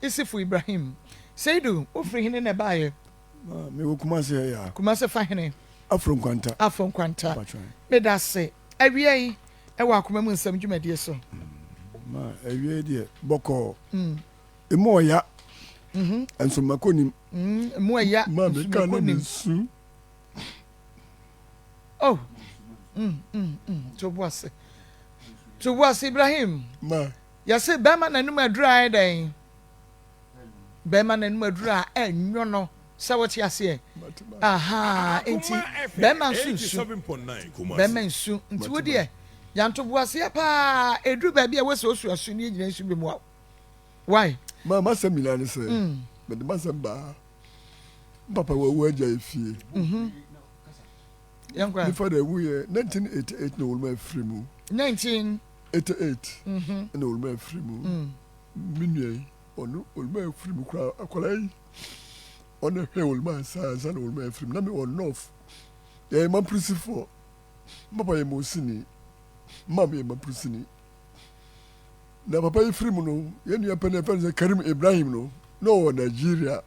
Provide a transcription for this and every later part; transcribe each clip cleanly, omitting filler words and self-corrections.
Isifu Ibrahim. Seidu, wofiri hene na ɛbaeɛ? Mewɔ Kumase ha yi a. Kumase fa hene? Afro Nkwanta. Afro Nkwanta. Meda ase. Awia yi, ɛwɔ Akoma Mu Nsɛm dwumadie so. Ma awia yi deɛ, bɔkɔɔ. Emu ɔya. Nso mako nim. Emu ɛya, nso mako nim. Su. Oh. To bo ase. To bo ase, Ibrahim. Ma. Yɛse bɛrima n'anum aduru ayɛ dɛn? Bɛrima n'anum aduru a ɛnwono sɛ wote aseɛ. Ahaa nti bɛrima nso nsu. Bɛrima nsu nti wo deɛ yantoboaseɛ paa ɛduru baabi a wosɛ osu asu ne yɛgyina nsu bi mu a why? Ma masɛm nyinaa ne sɛ mede masɛm baa papa wawu agya efie. Yɛnkɔ. Me father wuyɛ 1988 na wɔn afiri mu. 19. 88 ɛna wɔn afiri mu. Me nua yi ɔno wɔn afiri mu koraa akwadaa yi ɔno hwɛ wɔn ansa ansa na wɔn afiri mu na me wɔ north yɛyɛ mampurisifoɔ papa yɛ mosini maame yɛ mampurusini na papa yi firi mu no yɛn nua panyin fɛn sɛ Karim Ibrahim no na ɔwɔ Nigeria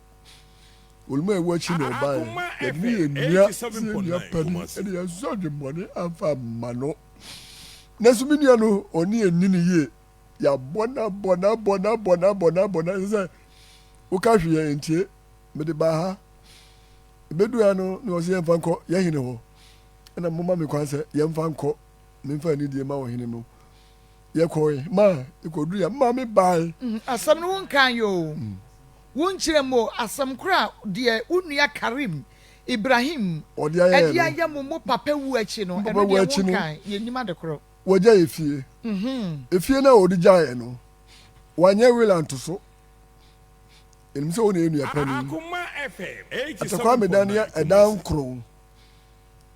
wɔn a ɛwɔ akyi na ɔbaeɛ yɛde ne yɛ nua sɛ yɛn nua panin ɛde yɛn nso adwemmɔne amfa amma no nanso me nua no ɔne yɛn ni ne yie yɛabɔ no abɔ no abɔ no abɔ no abɔ no abɔ no ɛsɛ sɛ woka hwee yɛn ntie mede baa ha ebedu ha no na ɔsɛ yɛmfa nkɔ yɛn hene hɔ ɛna moma me kwan sɛ yɛmfa nkɔ memfa anidie ma ɔhene no yɛkɔe ma yɛkɔduru yɛ ma me bae. Asɛm no wonkae oo, wonkyerɛ mu oo, asɛm koro a deɛ wo nua Karim Ibrahim Ɔde ayɛ de no. ayɛ mo mo papa wu akyi no, Mo ɛno papa wu deɛ akyi no. wonkae, yɛnnim ade korɔ. Wɔgya yɛ fie. Efie no a wɔde gyaeɛ no, wanyɛ will anto so. Yɛnim sɛ wo na yɛ nua panin. Atakwaa Medan yɛ ɛdan nkron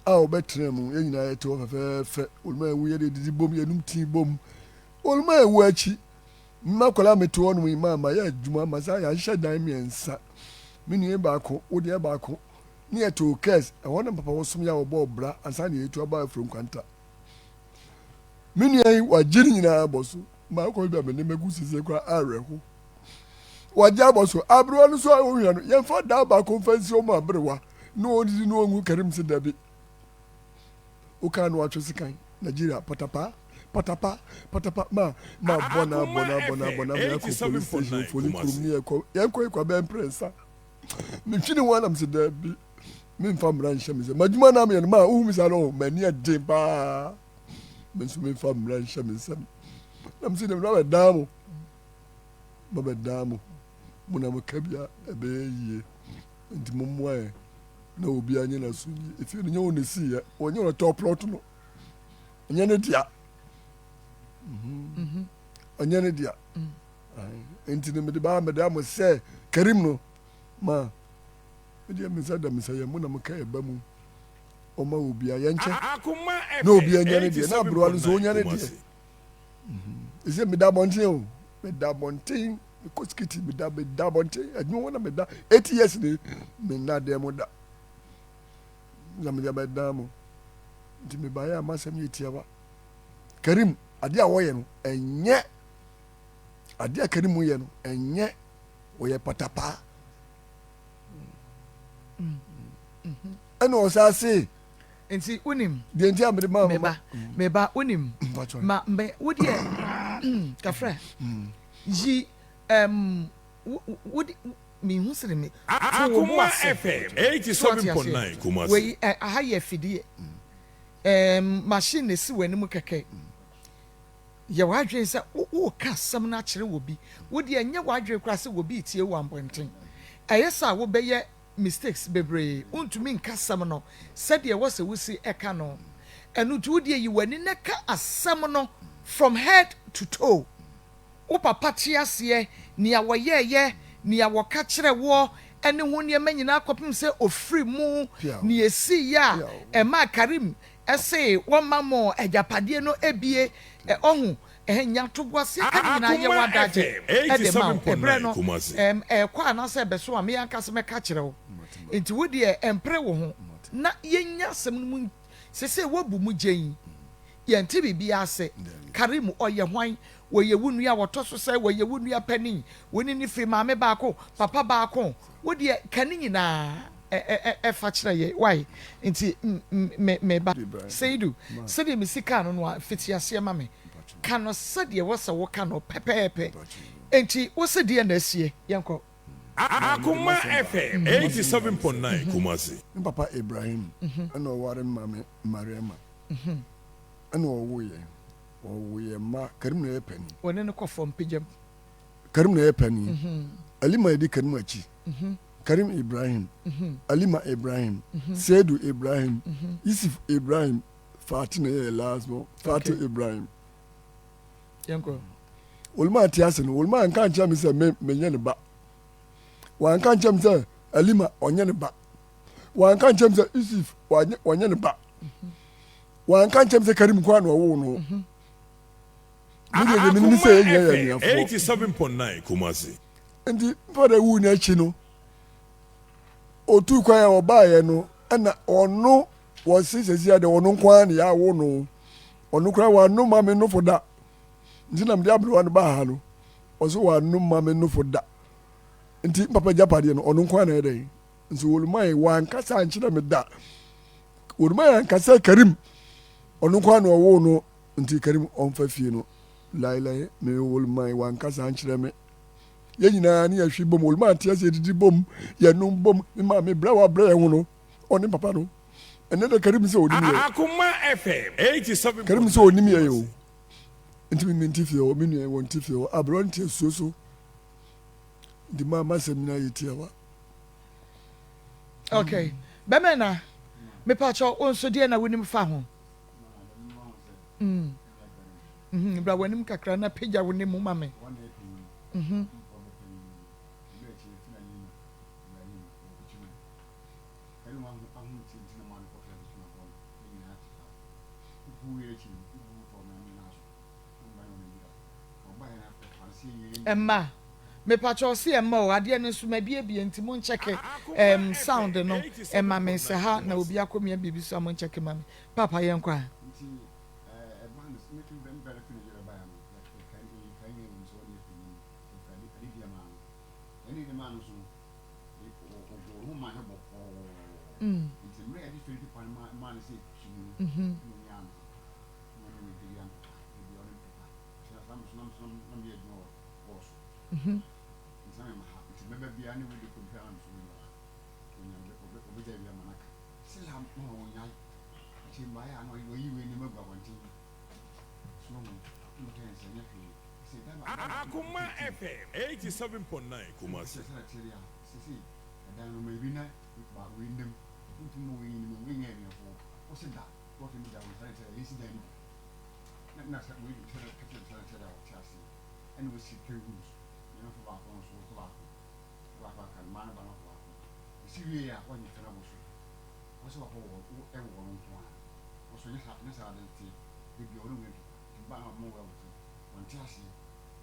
a wɔbɛtena mu. Yɛn nyinaa yɛte hɔ fɛfɛɛfɛ. Oluma ewu yɛde didi bom, yɛnum tii bom. Oluma ewu akyi, mma akwadaa a mete hɔ nom yi maa mayɛ adwuma ma saa yɛahyehyɛ dan mmiɛnsa. Me nua yi baako, wo deɛ baako. Ne yɛtoo kɛs, ɛhɔ na papa wɔsom yɛ a wɔbɔɔ bra ansa na yɛtu aba afiri nkwanta. Me nua yi wagye ne nyinaa abɔ so. Maakɔ bi a me ne mɛgu sese koraa awerɛho. Wagye abɔ so. Aberewa no so a ohia no, yɛmfa daa baako mfa nsi ɔmo aberewa na ɔndidi na ɔngu karim se dabi. Wokaa no atwe sekan. Nigeria patapa patapa patapa ma ma bɔ na bɔ na bɔ na bɔ na ma yɛakɔ police station foni kurom ne yɛkɔ yɛnkɔ yɛkɔ abɛn mprɛnsa. Metwi ne ho anam se dabi. Memfa mmara nhyɛ me nsam. M'adwuma na meyɛ no ma wohu me saa no, m'ani yɛ den paa. Me nso memfa mmara nhyɛ me nsam. Na mese dɛm na bɛdaa mo. Ma bɛdaa mo. Mo na moka bi a ɛbɛyɛ yie. Nti mommoa yɛn na obiara nyɛ n'asomdwie. Efie no nyɛ wɔn na esiiɛ, wɔnyɛ wɔn tɔɔ plɔt no. Ɛnyɛ ne dea. Mhm. Ɛnyɛ ne dea. Mm. Nti no mede baa mede mo sɛ Karim no ma Me deɛ me nsa da me nsa yam, mo na mo ka ɛba mu. Ɔma obia yɛnkyɛ na obia nya ne deɛ na aberewa no nso ɔnya ne deɛ. Ɛsɛ meda abɔnten o, meda abɔnten, mekɔ sikiti, meda meda abɔnten, adwuma hɔ na meda. 80 years ni, menna adeɛ mo da. Na mede abɛdan mo. Nti mebaeɛ a m'asɛm yɛ tiawa. Karim, adeɛ a wɔyɛ no, ɛnyɛ. Adeɛ a Karim yɛ no, ɛnyɛ. Wɔyɛ patapaa. Ɛna ɔsan se. Nti wonim. Deɛ nti a mede maa meba meba wonim. Ma mɛ wo deɛ kafra yi ɛm wo de mehu sɛ me to wo bo ase so ate aseɛ wei aha yɛ afidie ɛm machine na esi w'anim kɛkɛ. Yɛ w'adwene sɛ woreka asɛm no akyerɛ obi. Wo deɛ nyɛ w'adwene koraa sɛ obi retie wo wɔ abɔnten. Ɛyɛ saa a wobɛyɛ mistakes bebree. Wontumi nka asɛm no sɛdeɛ ɛwɔ sɛ wosi ka no. Ɛno nti wo deɛ yi w'ani na ka asɛm no from head to toe. Wo papa te aseɛ, nea wɔyɛeɛ, nea wɔka kyerɛɛ woɔ, ne ho nneɛma nyinaa kɔpem sɛ ɔfiri mu, nea ɛsiiɛ a ɛmaa Karim se wɔmma mo agyapadeɛ no bie, ɔho, nya ntoboaseɛ ka ne nyinaa yɛ w'adagye de ma wo. Ɛberɛ no ɛrekɔ anaasɛ ɛbɛso a, me ankasa mɛka akyerɛ wo. Nti wo deɛ mpere wo ho na yɛnya asɛm no mu. Seesei woabu mu gyen, yɛnte biribiara ase. Karim, ɔyɛ hwan? Wɔyɛ wo nua a wɔtɔ so sɛ wɔyɛ wo nua panin, wo ne no firi maame baako, papa baako. Wo deɛ ka ne nyinaa fa kyerɛ yɛn, wai? Nti me me ba Seidu, sɛdeɛ mesi kaa no no a, fiti aseɛ ma me. Ka no sɛdeɛ ɛwɔ sɛ woka no pɛpɛɛpɛ. Nti wo se deɛn na asie? Yɛnkɔ. Akoma FM 87.9 Kumasi. Me papa Ibrahim na ɔware me maame Mariama ɛna ɔwoo yɛn. Wɔwo yɛn mma, Karim na ɛyɛ panin. Wɔne no kɔ fam pagya mu. Karim na ɛyɛ panin. Alima edi Karim akyi. Karim Ibrahim, Alima Ibrahim, Seidu Ibrahim, Yusuf Ibrahim, Fati na ɛyɛ last born, Fati Ibrahim. Yɛnkɔ. Oluma te ase no, Oluma anka nkyerɛ me sɛ me menyɛ ne ba. Wanka nkyerɛ me sɛ Alima ɔnyɛ ne ba. Wanka nkyerɛ me sɛ Yusuf ɔnyɛ ne ba. Wanka nkyɛm sɛ Karim nko ara na ɔwoo no. Mhm. Me deɛ deɛ menim sɛ yɛn nyinaa yɛ anuafoɔ. 87.9 Kumasi. Nti mfa wu no akyi no, otuu kwan a ɔbaeɛ no, ɛna ɔno wɔse sɛsi adeɛ ɔno nko ara na yɛawo no. Ɔno koraa wannom ma me nofo da. Nti na mede aberewa no baa ha no. Ɔse wannom ma me nofo da. Nti papa gyapadeɛ no ɔno nko ara na ɛyɛ dɛn. Nso wɔlumae wankasa ankyerɛ me da. Wɔlumae ankasa Karim ɔno nko ara na ɔwoo no nti Karim ɔmfa fie no laelae me wɔlumae wankasa ankyerɛ me. Yɛn nyinaa ne yɛhwe bom wɔlumae ate ase yɛdidi bom yɛnom bom me maame brɛ a wabrɛ yɛn ho no ɔne papa no ɛnɛ dɛ Karim sɛ ɔnim yɛ. Akoma FM 87.9 Karim sɛ ɔnim yɛ o nti me mente fie hɔ me nua wɔn te fie hɔ aberɛ nte asuo so nti maa masɛm nyinaa yɛ tiawa. Okay. Bɛmɛ na mepakyɛ wo nso deɛ na wonim fa ho. Mm. Mm-hmm. Bra w'anim kakra na pagya wo ne mu ma me. Mm-hmm. Mma. Mepakyɛw ɔse ɛmma o adeɛ no nso mabiebie nti mo nkyɛke ɛɛm sound no ɛma me sɛ ha na obi akɔmia biribi so a mo nkyɛke ma me papa yɛnkɔ a. Mm. Mhm. Mhm. Akoma FM 87.9 Kumasi. ɛna osi twa gu so na ɔfa baako no nso ɔfa baako baako aka no mmaa no ba no ɔfa baako esi wie a wɔnyɛ fɛn abɔ so wɔsɛ wakɔ wɔ ɛwɔ wɔn nko a wɔsɔ nyɛ saa nyɛ saa de te beebi a wɔn nwura ntɔkwa nti ba na wɔn wɔ ɛwɔ wɔn te aseɛ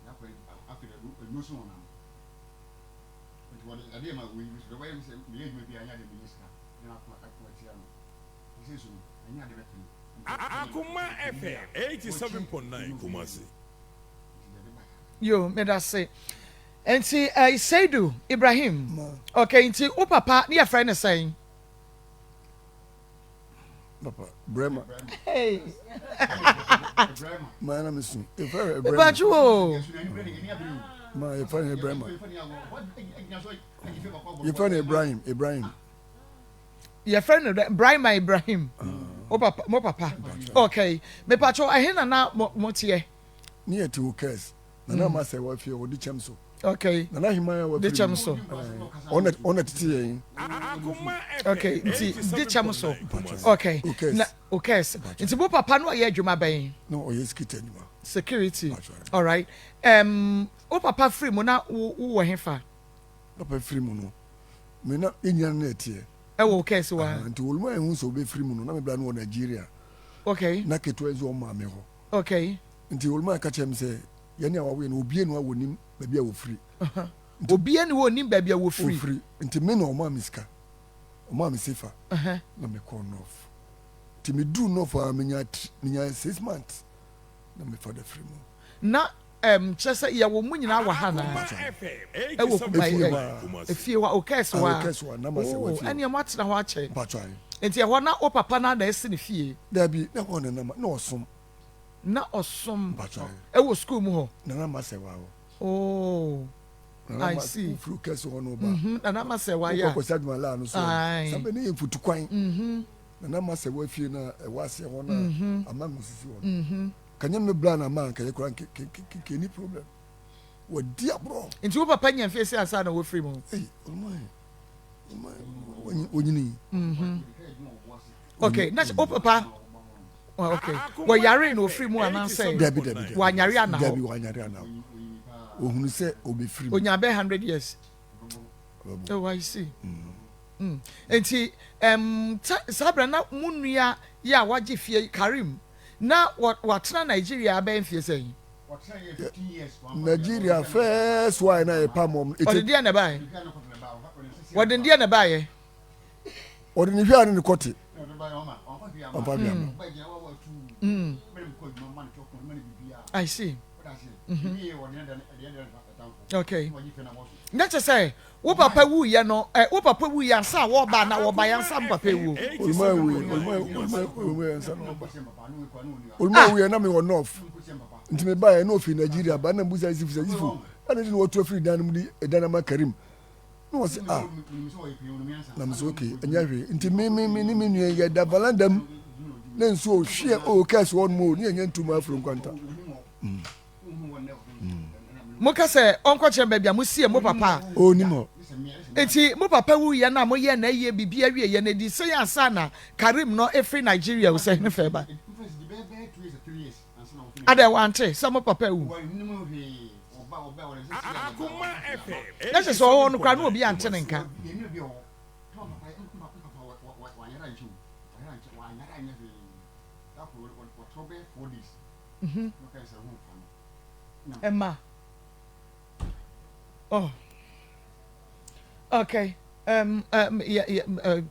yakɔ afei de ɛnu so wɔn nam nti wɔde adeɛ ma wɔyi bi so wɔyɛ mi sɛ meyɛ adwuma bi a nyɛ adeɛ meyɛ sika na akɔ akɔ atia no sɛ so no ɛnyɛ adeɛ bɛpene. Akoma FM 87.9 Kumasi. Yo, medase. Nti eh, Seidu Ibrahim. Okay, nti wo papa ne yɛfrɛ ne sɛn? Papa, Brema. Hey. Ma na mesu. Yɛfrɛ no Brema. Mepacho o. Ma yɛfrɛ no Brema. Yɛfrɛ no Ibrahim, Ibrahim. Yɛfrɛ no Brema Ibrahim. Wo papa, mo papa. Okay. Mepacho ɛhe na na mo teɛ? Ne yɛ te okɛs nana ama sɛ wafie wɔ de kyɛm so. Okay. Nana heman a wafiri de kyɛm so. Ɔna ɔna tete yɛn. Okay, nti de kyɛm so. Okay. Na okɛs. Nti mo papa no ɔyɛ adwuma bɛn? Na ɔyɛ security adwuma. Security. All right. Um, wo papa firi mu na wo wɔ he fa? Papa firi mu no, me na yɛnyina no na ɛteɛ. Ɛwɔ okɛs wa. Nti wɔn mu a ɛho sɛ ɔbɛfiri mu no, na me bra no wɔ Nigeria. Okay. Na ketewa nso wɔn maame hɔ. Okay. Nti Oluma ka kyerɛ me sɛ yɛne a wawo yɛn no obie no a wɔnim baabi a wɔfiri. Obie ne wɔnim baabi a wɔfiri. Wɔfiri. Nti me na ɔmaa me sika. Ɔmaa me sefa. Na mekɔɔ North. Nti meduu North a menya menya 6 months na me father firi mu. Na ɛm kyerɛ sɛ yɛwɔ mo nyinaa wɔ ha naa? Ɛwɔ kuma Efie hɔ ara. Efie hɔ Okɛs hɔ Ah, a. Okɛs hɔ a, na ma sɛ Oh, wɔ efie hɔ. ɛneɛ mo atena hɔ akyɛ. Mpatsɔ ae. Nti ɛhɔ na wo papa no ara na ɛsi ne fie? Dabi, na hɔ na na ma, na ɔsom. Na ɔsom Mpatsɔ ae. ɛwɔ sukuu mu hɔ? Nana ma sɛ wɔ hɔ. Oh, Nana I ma see. wofiri Okɛs hɔ no ba. Mhm, Nana ma sɛ wɔ Wokɔ ya. Kwasi Adwuma laa no so. Ae. Sábɛ ne yɛ mfutukwan. Mhm. Nana ma sɛ wɔ efie no a ɛwɔ aseɛ hɔ no Mhm. a amango sisi hɔ no. Mhm. Kanyɛ me bra na ma anka yɛ koraa nke ke ke ke ni problem. Wadi aborɔ. Nti wo papa nya mfie sɛ ansa na wafiri mu? Ei, ɔluma ɔluma onyini. Mhm. Okay, na wo papa oh, okay. Wɔyare na ofiri mu anaasɛ? Dabi dabi dabi. Wanyare ana hɔ? Dabi wanyare ana hɔ. Ohunu sɛ obefiri mu. Onya bɛ 100 years. Oh, I see. Mm. Mm. Nti um, saa berɛ na mo nua yi a wagye fie Karim Na watena Nigeria abɛyɛ mfeɛ sɛn? Nigeria first wine na yɛ pam wɔn. Ɔde deɛ na ɛbaeɛ. Wɔde deɛ na ɛbaeɛ. Ɔde ne hwɛ ne ne kɔte. Ɔmfa hwɛ ama. Mm. I see. Mm-hmm. Okay. Na kyerɛ sɛ Wo papa wuiɛ no ɛ wo papa wuiɛ ansa a wɔreba anaa wɔbaeɛ ansa mo papa wuo? Oluma wuiɛ oluma oluma oluma ansa na ɔba. Oluma ah. wuiɛ na mi wɔ north nti mi ba yɛ na ofi Nigeria ba na mbusa Isifu sɛ Isifu ɛna ti na wɔtu afiri dan no mu di ɛdan ama Karim na wɔsi ah na mi sɛ okay ɛnyɛ hwee nti mi mi mi ne mi nua yɛ da valanda mu na nsuo hwiɛ o kɛse hɔ nom o ne yɛ nyɛ ntoma afuro nkwanta. Mm. Moka sɛ ɔnkɔkyerɛ baabi a mosie mo papa a. Ɔnnim hɔ. Enti mo papa wuiɛ no a moyɛɛ n'ayie biribiara wieeɛ no, ɛdii sɛn ansa na Karim no firi Nigeria o sɛ hefa ɛba? Adɛn wante sɛ mo papa awu? Na kyerɛ sɛ ɔwɔ hɔ no koraa na obi ante ne nka. Mhm. Ɛma. Oh. Okay. Um, um, yeah, yeah, uh,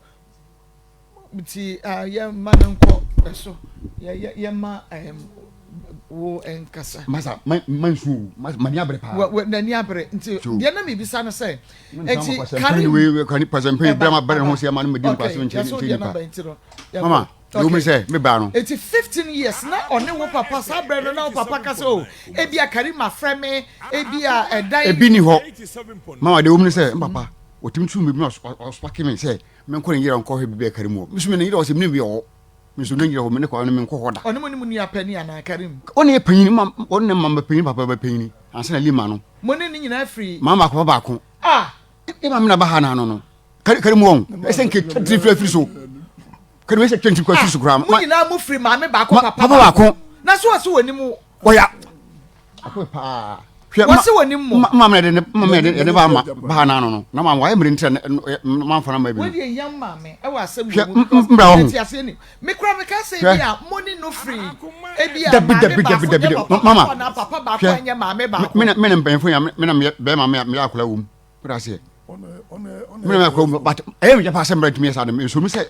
nti uh, yɛma no nkɔ ɛso yɛma um, wo nkasa. Masa ma ma nsu o ma n'ani abere paa. Wɔ n'ani abere nti deɛ na mebisa no sɛ nti kari wei pasɛmpɛn bɛrɛ ma bɛrɛ ho sɛ ɛma no ma di nkwa so nkyɛn nkyɛn nipa. Mama. Okay. Ɛwɔ mu sɛ me baa no. Eti 15 years na ɔne wo papa saa berɛ no na wo papa ka sɛ o ebia Karima frɛ me ebia ɛdan. Ebi ni hɔ. Mama deɛ ɛwɔ mu ne sɛ me papa ɔtumi tu me bi na ɔspake me sɛ menkɔ ne yere nkɔhwɛ biribi a Karim wɔ. Me nso me ne yere ɔsɛ menim baabi a ɔwɔ. Me nso ne yere hɔ me ne kɔ ne menkɔ hɔ da. Ɔne mo ne mo nua panin anaa Karim? Ɔne yɛ panyin ma ɔne ne mama panyin papa ba panyin ansa na Lima no. Mo ne ne nyinaa firi. Mama baako papa baako. Ah. E maame na ba ha na ano no. Kari kari mu wɔn. Ɛsɛ nke tiri firi afiri so. Kari mu ɛsɛ twɛn tiri kɔ afiri so koraa. Mo nyinaa mo firi maame baako papa papa baako. Na so ɔso wɔ nimu. Ɔya. Akɔ paa. Hwɛ wɔsi wɔ nimu mo. Maame na de maame na de ne ba ma ba ha na ano no. Na maame wayɛ mmiri ntira na maame fa na ma bi. Wɔde ehia maame ɛwɔ asɛm wɔ mu. Hwɛ mbra wɔ ho. Ɛti ase ni. Me kura me ka sɛ ebi a mo ne no firi ebi a Dabi maame dabi baako dabi nyɛ dabi papa mama. baako anaa papa baako Hwɛ anyɛ maame baako. Me na me na mpanyinfo ya me na me bɛrima me me yɛ akwadaa wɔ mu. Wọ́n aseɛ. Me na me akwadaa wɔ mu but ɛyɛ mi yɛ paa sɛ mmerɛ ntumi yɛ saa de nso mi sɛ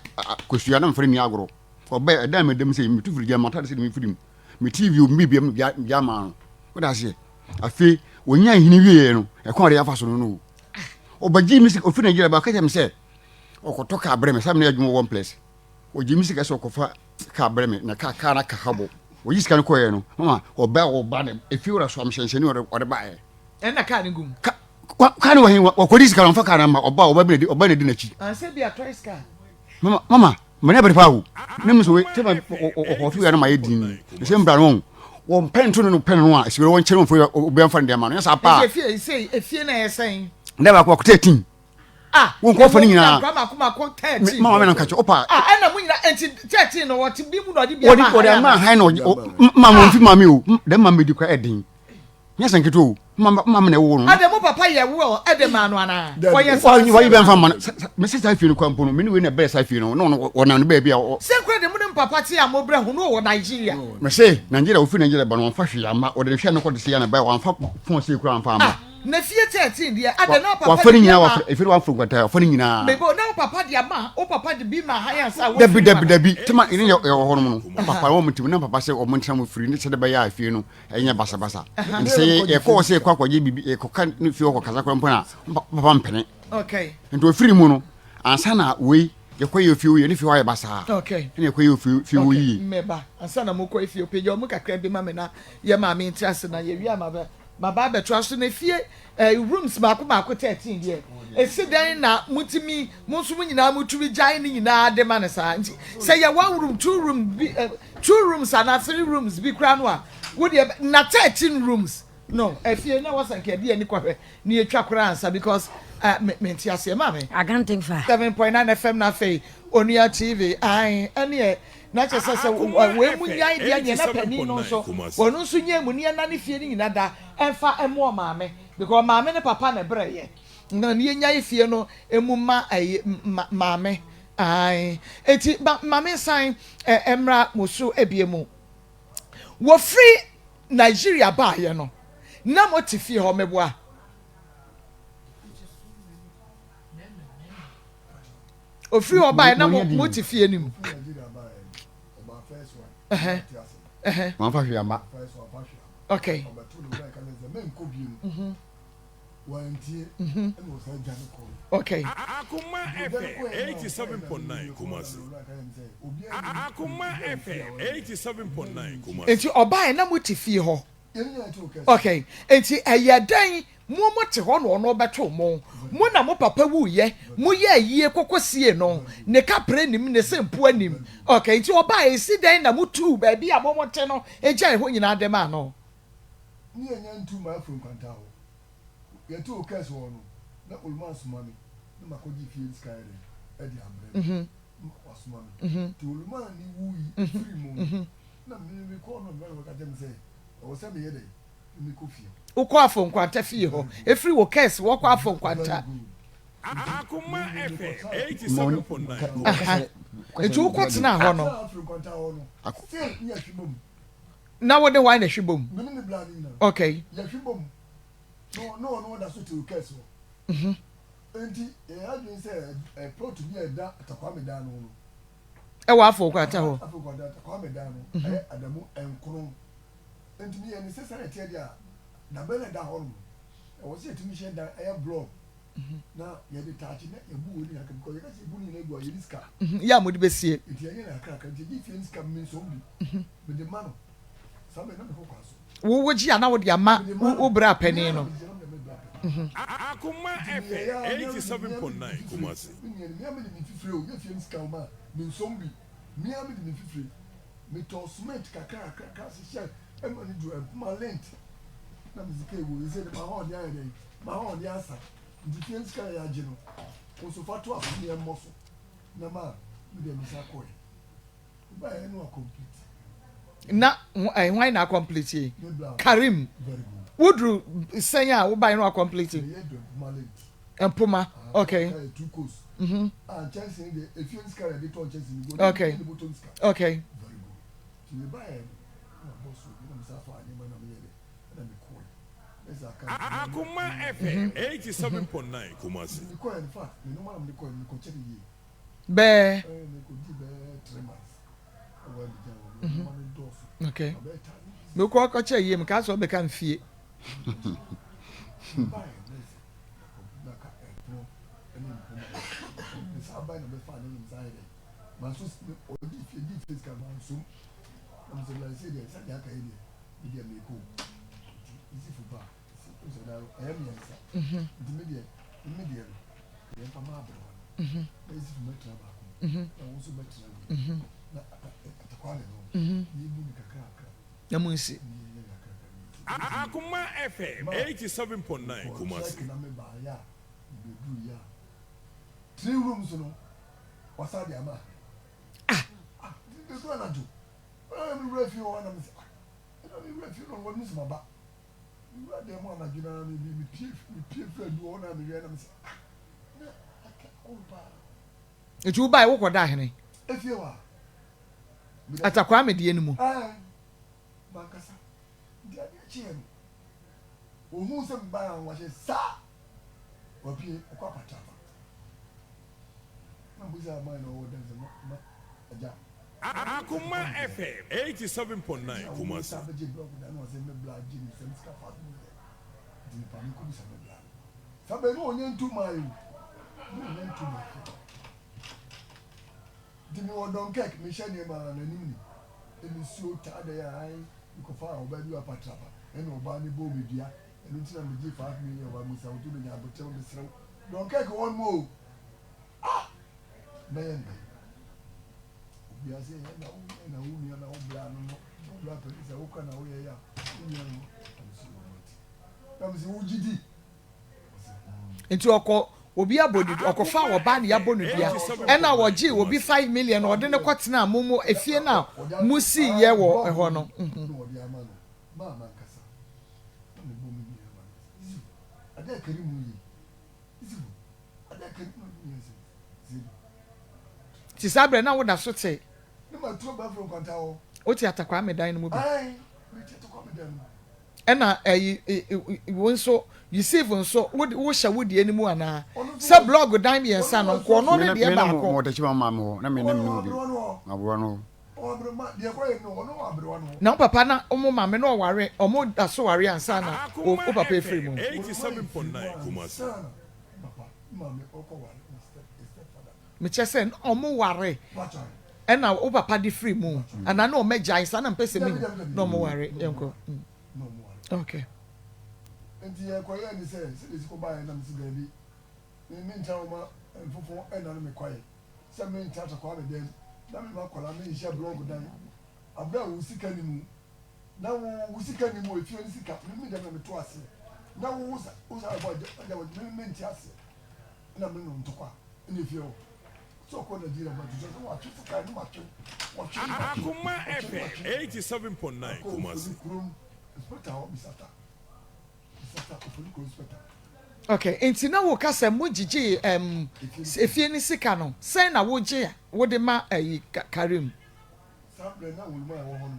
kosua na nfɛn ni agorɔ. Ɔbɛ ɛdan mi dɛm sɛ mi tu firi gya mi ataade sɛ mi firi mu mi tv o mi bi mi gya maa no. Wọ́n aseɛ. Afei wɔnya nhini wie yɛ no ɛkwan ɔde afa so no no. Ɔbɛgye mi sɛ ofiri Nigeria ba ɔka kyerɛ mi sɛ ɔkɔtɔ kaa brɛ mi sɛ mi na yɛ adwuma wɔ one place. Ɔgye me sika sɛ ɔkɔfa kaa brɛ me na kaa kaa no aka ha bɔ. Ɔyi sika no kɔeɛ no, mama ɔba ɔba no efie wura so amhyɛnhyɛne ɔde ɔde baeɛ. Ɛna kaa no gu mu. Ka kaa no wɔ he ɔkɔdi sika no ɔmfa kaa no ama ɔba ɔba bi na di ɔba na di n'akyi. Ansɛ bi a toys car. Mama mama mani abere paa o. Ne mu so we tɛma ɔkɔto ya no ma yɛ din. Ɛsɛ mbra no wɔn pɛn to no no pɛn no a ɛsɛ wɔn kyɛn wɔn fo obi anfa no de ama no. Nyɛ saa paa. Efie efie efie na ɛyɛ sɛn. Ndɛ baako baako 13. Ah, wo nkɔfo no nyinaa. Nkura mako mako 13. Mama me na nka kyɛ opa. Ah, ɛna mo nyinaa enti 13 no wɔte bi mu na ɔde bi ama. Wɔde wɔde ama han na ɔgye ma mo mfi maame o. Dɛm maame di kora ɛden. Nyɛ sɛ nketewa o. Mama mama na ɛwɔ no. Ade mo papa yɛ will ɛde maa no anaa? Wɔyɛ sɛ wɔyi bɛn fa ma no. Me sɛ saa fie no kora mpo no me ne wei na ɛbɛyɛ saa fie no na ɔno wɔnam no baabi a. Sɛ nkura de mo ne mo papa te a mo brɛ ho no wɔ Nigeria. Me se Nigeria ofi Nigeria ba no wɔnfa hwee amma wɔde ne hwɛ no kɔ de se ya na ba wɔnfa phone se kura wɔnfa amma. Ah. Na fie 13 deɛ adɛn na papa wafa ne nyinaa wafa efie no wafa nkwanta wafa ne nyinaa. Mebo na papa de ama wo papa de bi ma han ansa a Dabi wofiri mu dabi ana? dabi tema ne yɛ wɔ hɔ nom no na papa wɔn ti na papa sɛ wɔn ntena mu firi ne sɛ de bɛyɛ a fie no ɛnyɛ basabasa nti sɛ yɛ yɛkɔ hɔ sɛ yɛkɔ akɔgye biribi yɛkɔka ne fie hɔ kɔkasa koraa mpo na papa mpene Okay. nti ofiri mu no ansa na wei yɛkɔ yɛ fie hɔ yie ne fie hɔ ayɛ basaa Okay. ɛna yɛkɔ yɛ fie fie hɔ Okay. yie. Mmɛba ansa na mokɔ efie pagya wɔn kakra bi ma me na yɛ maame nte ase na yɛwie a maba maba abɛtoa so na efie eh, rooms baako baako 13 deɛ esi dɛn na motumi mo nso mo nyinaa motumi gyae ne nyinaa de ma no saa nti sɛ yɛ one room two room bi eh, two rooms anaa three rooms bi koraa no a wo deɛ na 13 rooms no efie na wɔsɛ nka ɛde ani kɔhwɛ ne yɛtwa koraa ansa because eh, me mente aseɛ maame. Agantenfa. 7.9 FM na afei Onua TV ae ɛneɛ na kyerɛ sɛ sɛ Akoma wei mu FM nyae deɛ neɛ na panin no 87.9 nso Kumasi. wɔno nso nyae mu ne yɛna ne fie no nyina da ɛmfa ɛmoa maame because maame ne papa na ɛbrɛ yɛ na ne yɛnyae fie no ɛmu ma ɛyi ma maame ae eti ma maame nsan ɛmmra mo so ebie mu wɔfiri Nigeria baayɛ no na mo te fie hɔ meboa. Ofiri hɔ baeɛ na mo mo te fie no mu. Wɔamfa hwee amma. Okay. Okay. Akoma FM 87.9 Kumasi. Akoma FM 87.9 Kumasi. Nti ɔbaeɛ na mo te fie hɔ. Okay, enti ɛyɛ dɛn mo mo te hɔ na ɔno ɔbɛtoo mo? Mo na mo papa wuiɛ, mo yɛɛ ayie kɔkɔ siee no, ne kaprɛ nim, ne sempoa nim. Okay, nti ɔbaeɛ esi dɛn na mo tuu baabi a mo mo te no gyae hɔ nyinaa de maa no? Ne yɛnya ntuu m'afuru nkwanta hɔ. Yɛtoo Okes hɔ no, na Oluman soma me na makɔgye fie no sika ayɛ dɛn de abrɛ no. Na wasoma me. Nti Oluman ne wui firii mu no, na me mekɔɔ no na ɔka kyerɛ me sɛ ɛwɔ sɛ meyɛ dɛn na mekɔ fie. Wokɔ Afo Nkwanta fie hɔ. Ɛfiri wo Kes hɔ kɔ Afo Nkwanta. Akoma FM 87.9 Aha. Nti wokɔ tenaa hɔ no. Metenaa Afo Nkwanta hɔ no, still ne yɛhwe bom. Na wo ne hwan na ɛhwe bom? Me ne me bra no nyinaa. Okay. Yɛhwe bom. Na ɔno ɔda so te Kes hɔ. Nti yɛyɛ adwene sɛ plot bi a ɛda Atakwame dan no ho no. Ɛwɔ Afo Nkwanta hɔ. Afo Nkwanta Atakwame dan no ɛyɛ Adamu nkron. Nti meyɛ ne sɛ sɛdeɛ ɛteɛ deɛ a, dabɛn na ɛda hɔ nom. Ɛwɔ sɛ yɛtumi hyɛ dan ɛyɛ blɔk na yɛde taakye na yɛbu wei ne kakra because yɛka sɛ yɛbu ne nyinaa gu a yɛde sika. Yɛ a mode bɛsie. Nti yɛnyɛ no kakrakra nti yɛgye fie no sika mensom bi mede ma no saa bɛ na mekɔ kwan so. Wo wogye a na wode ama wo bra panin no. Akoma FM 87.9 Kumasi. Me nua no, mea mede me mfifire o, nyɛ fie no sika o ma mensom bi, mea mede me mfifire. Metɔɔ cement kakrakakra hyehyɛɛ ɛma no duru mpoma lint na me sika egu sɛ de m'ahoɔden ayɛ dɛn m'ahoɔden asa nti fie no sika na yɛagye no wo nso fa to aso ne yɛmmɔ so na ma me deɛ me nsa kɔɛ wobaeɛ no complete na eh, hwan na complete yi Karim woduru sɛn a wobaeɛ no complete mpoma okay mm-hmm. okay okay Akoma FM 87.9 Kumasi. Bɛɛ. Okay. Mekɔ akɔkyɛ yie mu kaa sɛ ɔbɛka mfie. Na mo nsi. Akoma FM 87.9 Kumasi. Three rooms no wasa de ama. Ah. Ah, edu anadwo. Ɛna mi wura fie hɔ na mi sɛ ah, ɛna mi wura fie no wɔn mi sɛ ma ba. Mi wura dan mu anadwo na mi mi pie mi pie firi adu hɔ na mi wia na mi sɛ ah, na aka kɔn paa. Nti wo bae wokɔ da hene? Efie hɔ a. Atakwame deɛ no mu. Ɛɛ, mankasa. Nti adeɛ kyeeɛ no, ohuu sɛ mebaeɛ a wahyɛ saa. Wapue, ɔkɔ apata afa. Akoma FM 87.9 Kumasi. Nti mewɔ Dunkirk mehyɛ nneɛma a n'anim ni nsuo taa dɛn a ae mekɔfaa ɔbaa bi wɔ Apatrapa ɛna ɔbaa no bɔɔ me dua ɛno nti na megye 5 million wɔ Musa wotu menya aboterɛ mesrɛ wo Dunkirk hɔ nom o ah mɛyɛ no dɛn obiara sɛ ɛyɛ na wo na wo nua na wo bra no no wo bra pɛni sɛ wokora na woyɛ yɛ a wo nua no na mesɛ wɔ mate na mesɛ wogye di. Nti ɔkɔ obi abɔ ne dua, ɔkɔfa ɔbaa ne yabɔ no dua, ɛna ɔgye obi 5 million na ɔde no kɔ tena mo mo efie na mo si yɛ wɔ ɛhɔ no. Na ɔde ama no maa mankasa na mebɔ me nua ma no sɛ ade a kari mu yi isifu ade a kari mu yi sɛ zeri. Ti saa berɛ na woda so te. Ne ma turo bɛforo nkwanta hɔ. Wote Atakwame dan no mu bi. Ae, mete Atakwame dan no mu. Ɛna ɛyi wo nso Yusuf nso wo wohyɛ wo deɛ no mu anaa? Sɛ blɔg dan mmiɛnsa no nko ɔno ne deɛ baako. Me na mo maame hɔ na me na me ne obi aberewa no hɔ. Na wo papa na wo maame na ɔware ɔmo da so ware ansa na wo papa efiri mu. Mekyɛ sɛ na ɔmo ware ɛna wo papa de firi mu anaa na ɔmo agyae saa na mpɛ sɛ mehu na ɔmo ware yɛnkɔ. Okay. Nti yɛkɔyɛɛ ne sɛ sɛdeɛ ɛsi kɔbaeɛ na mese daabi me mentra wo ma mfofo ɛna no mekwaeɛ sɛ mentra Takwaa me dɛm na mema akwadaa menhyɛ blɔg dan aberɛ a wo sika ni mu na wo wo sika ni mu efie no sika me me dɛm na meto aseɛ na wo wo sa wo sa ɛbɔ agya agya wɔ me mente aseɛ ɛna me no ntɔkwa ɛna efie hɔ sɛ ɔkɔ Nigeria ma tutu sɛ watwe sika no matwe wɔtwe matwe Akoma wɔtwe FM matwe 87.9 akɔ Kumasi. ofori kurom inspector hɔ bisata bisata ofori kurom inspector. Okay, nti na wo ka sɛ mo gyegye efie ne sika no sɛn na wogye a wode ma ɛyi Karim? Saa berɛ na Oluma a ɛwɔ hɔ nom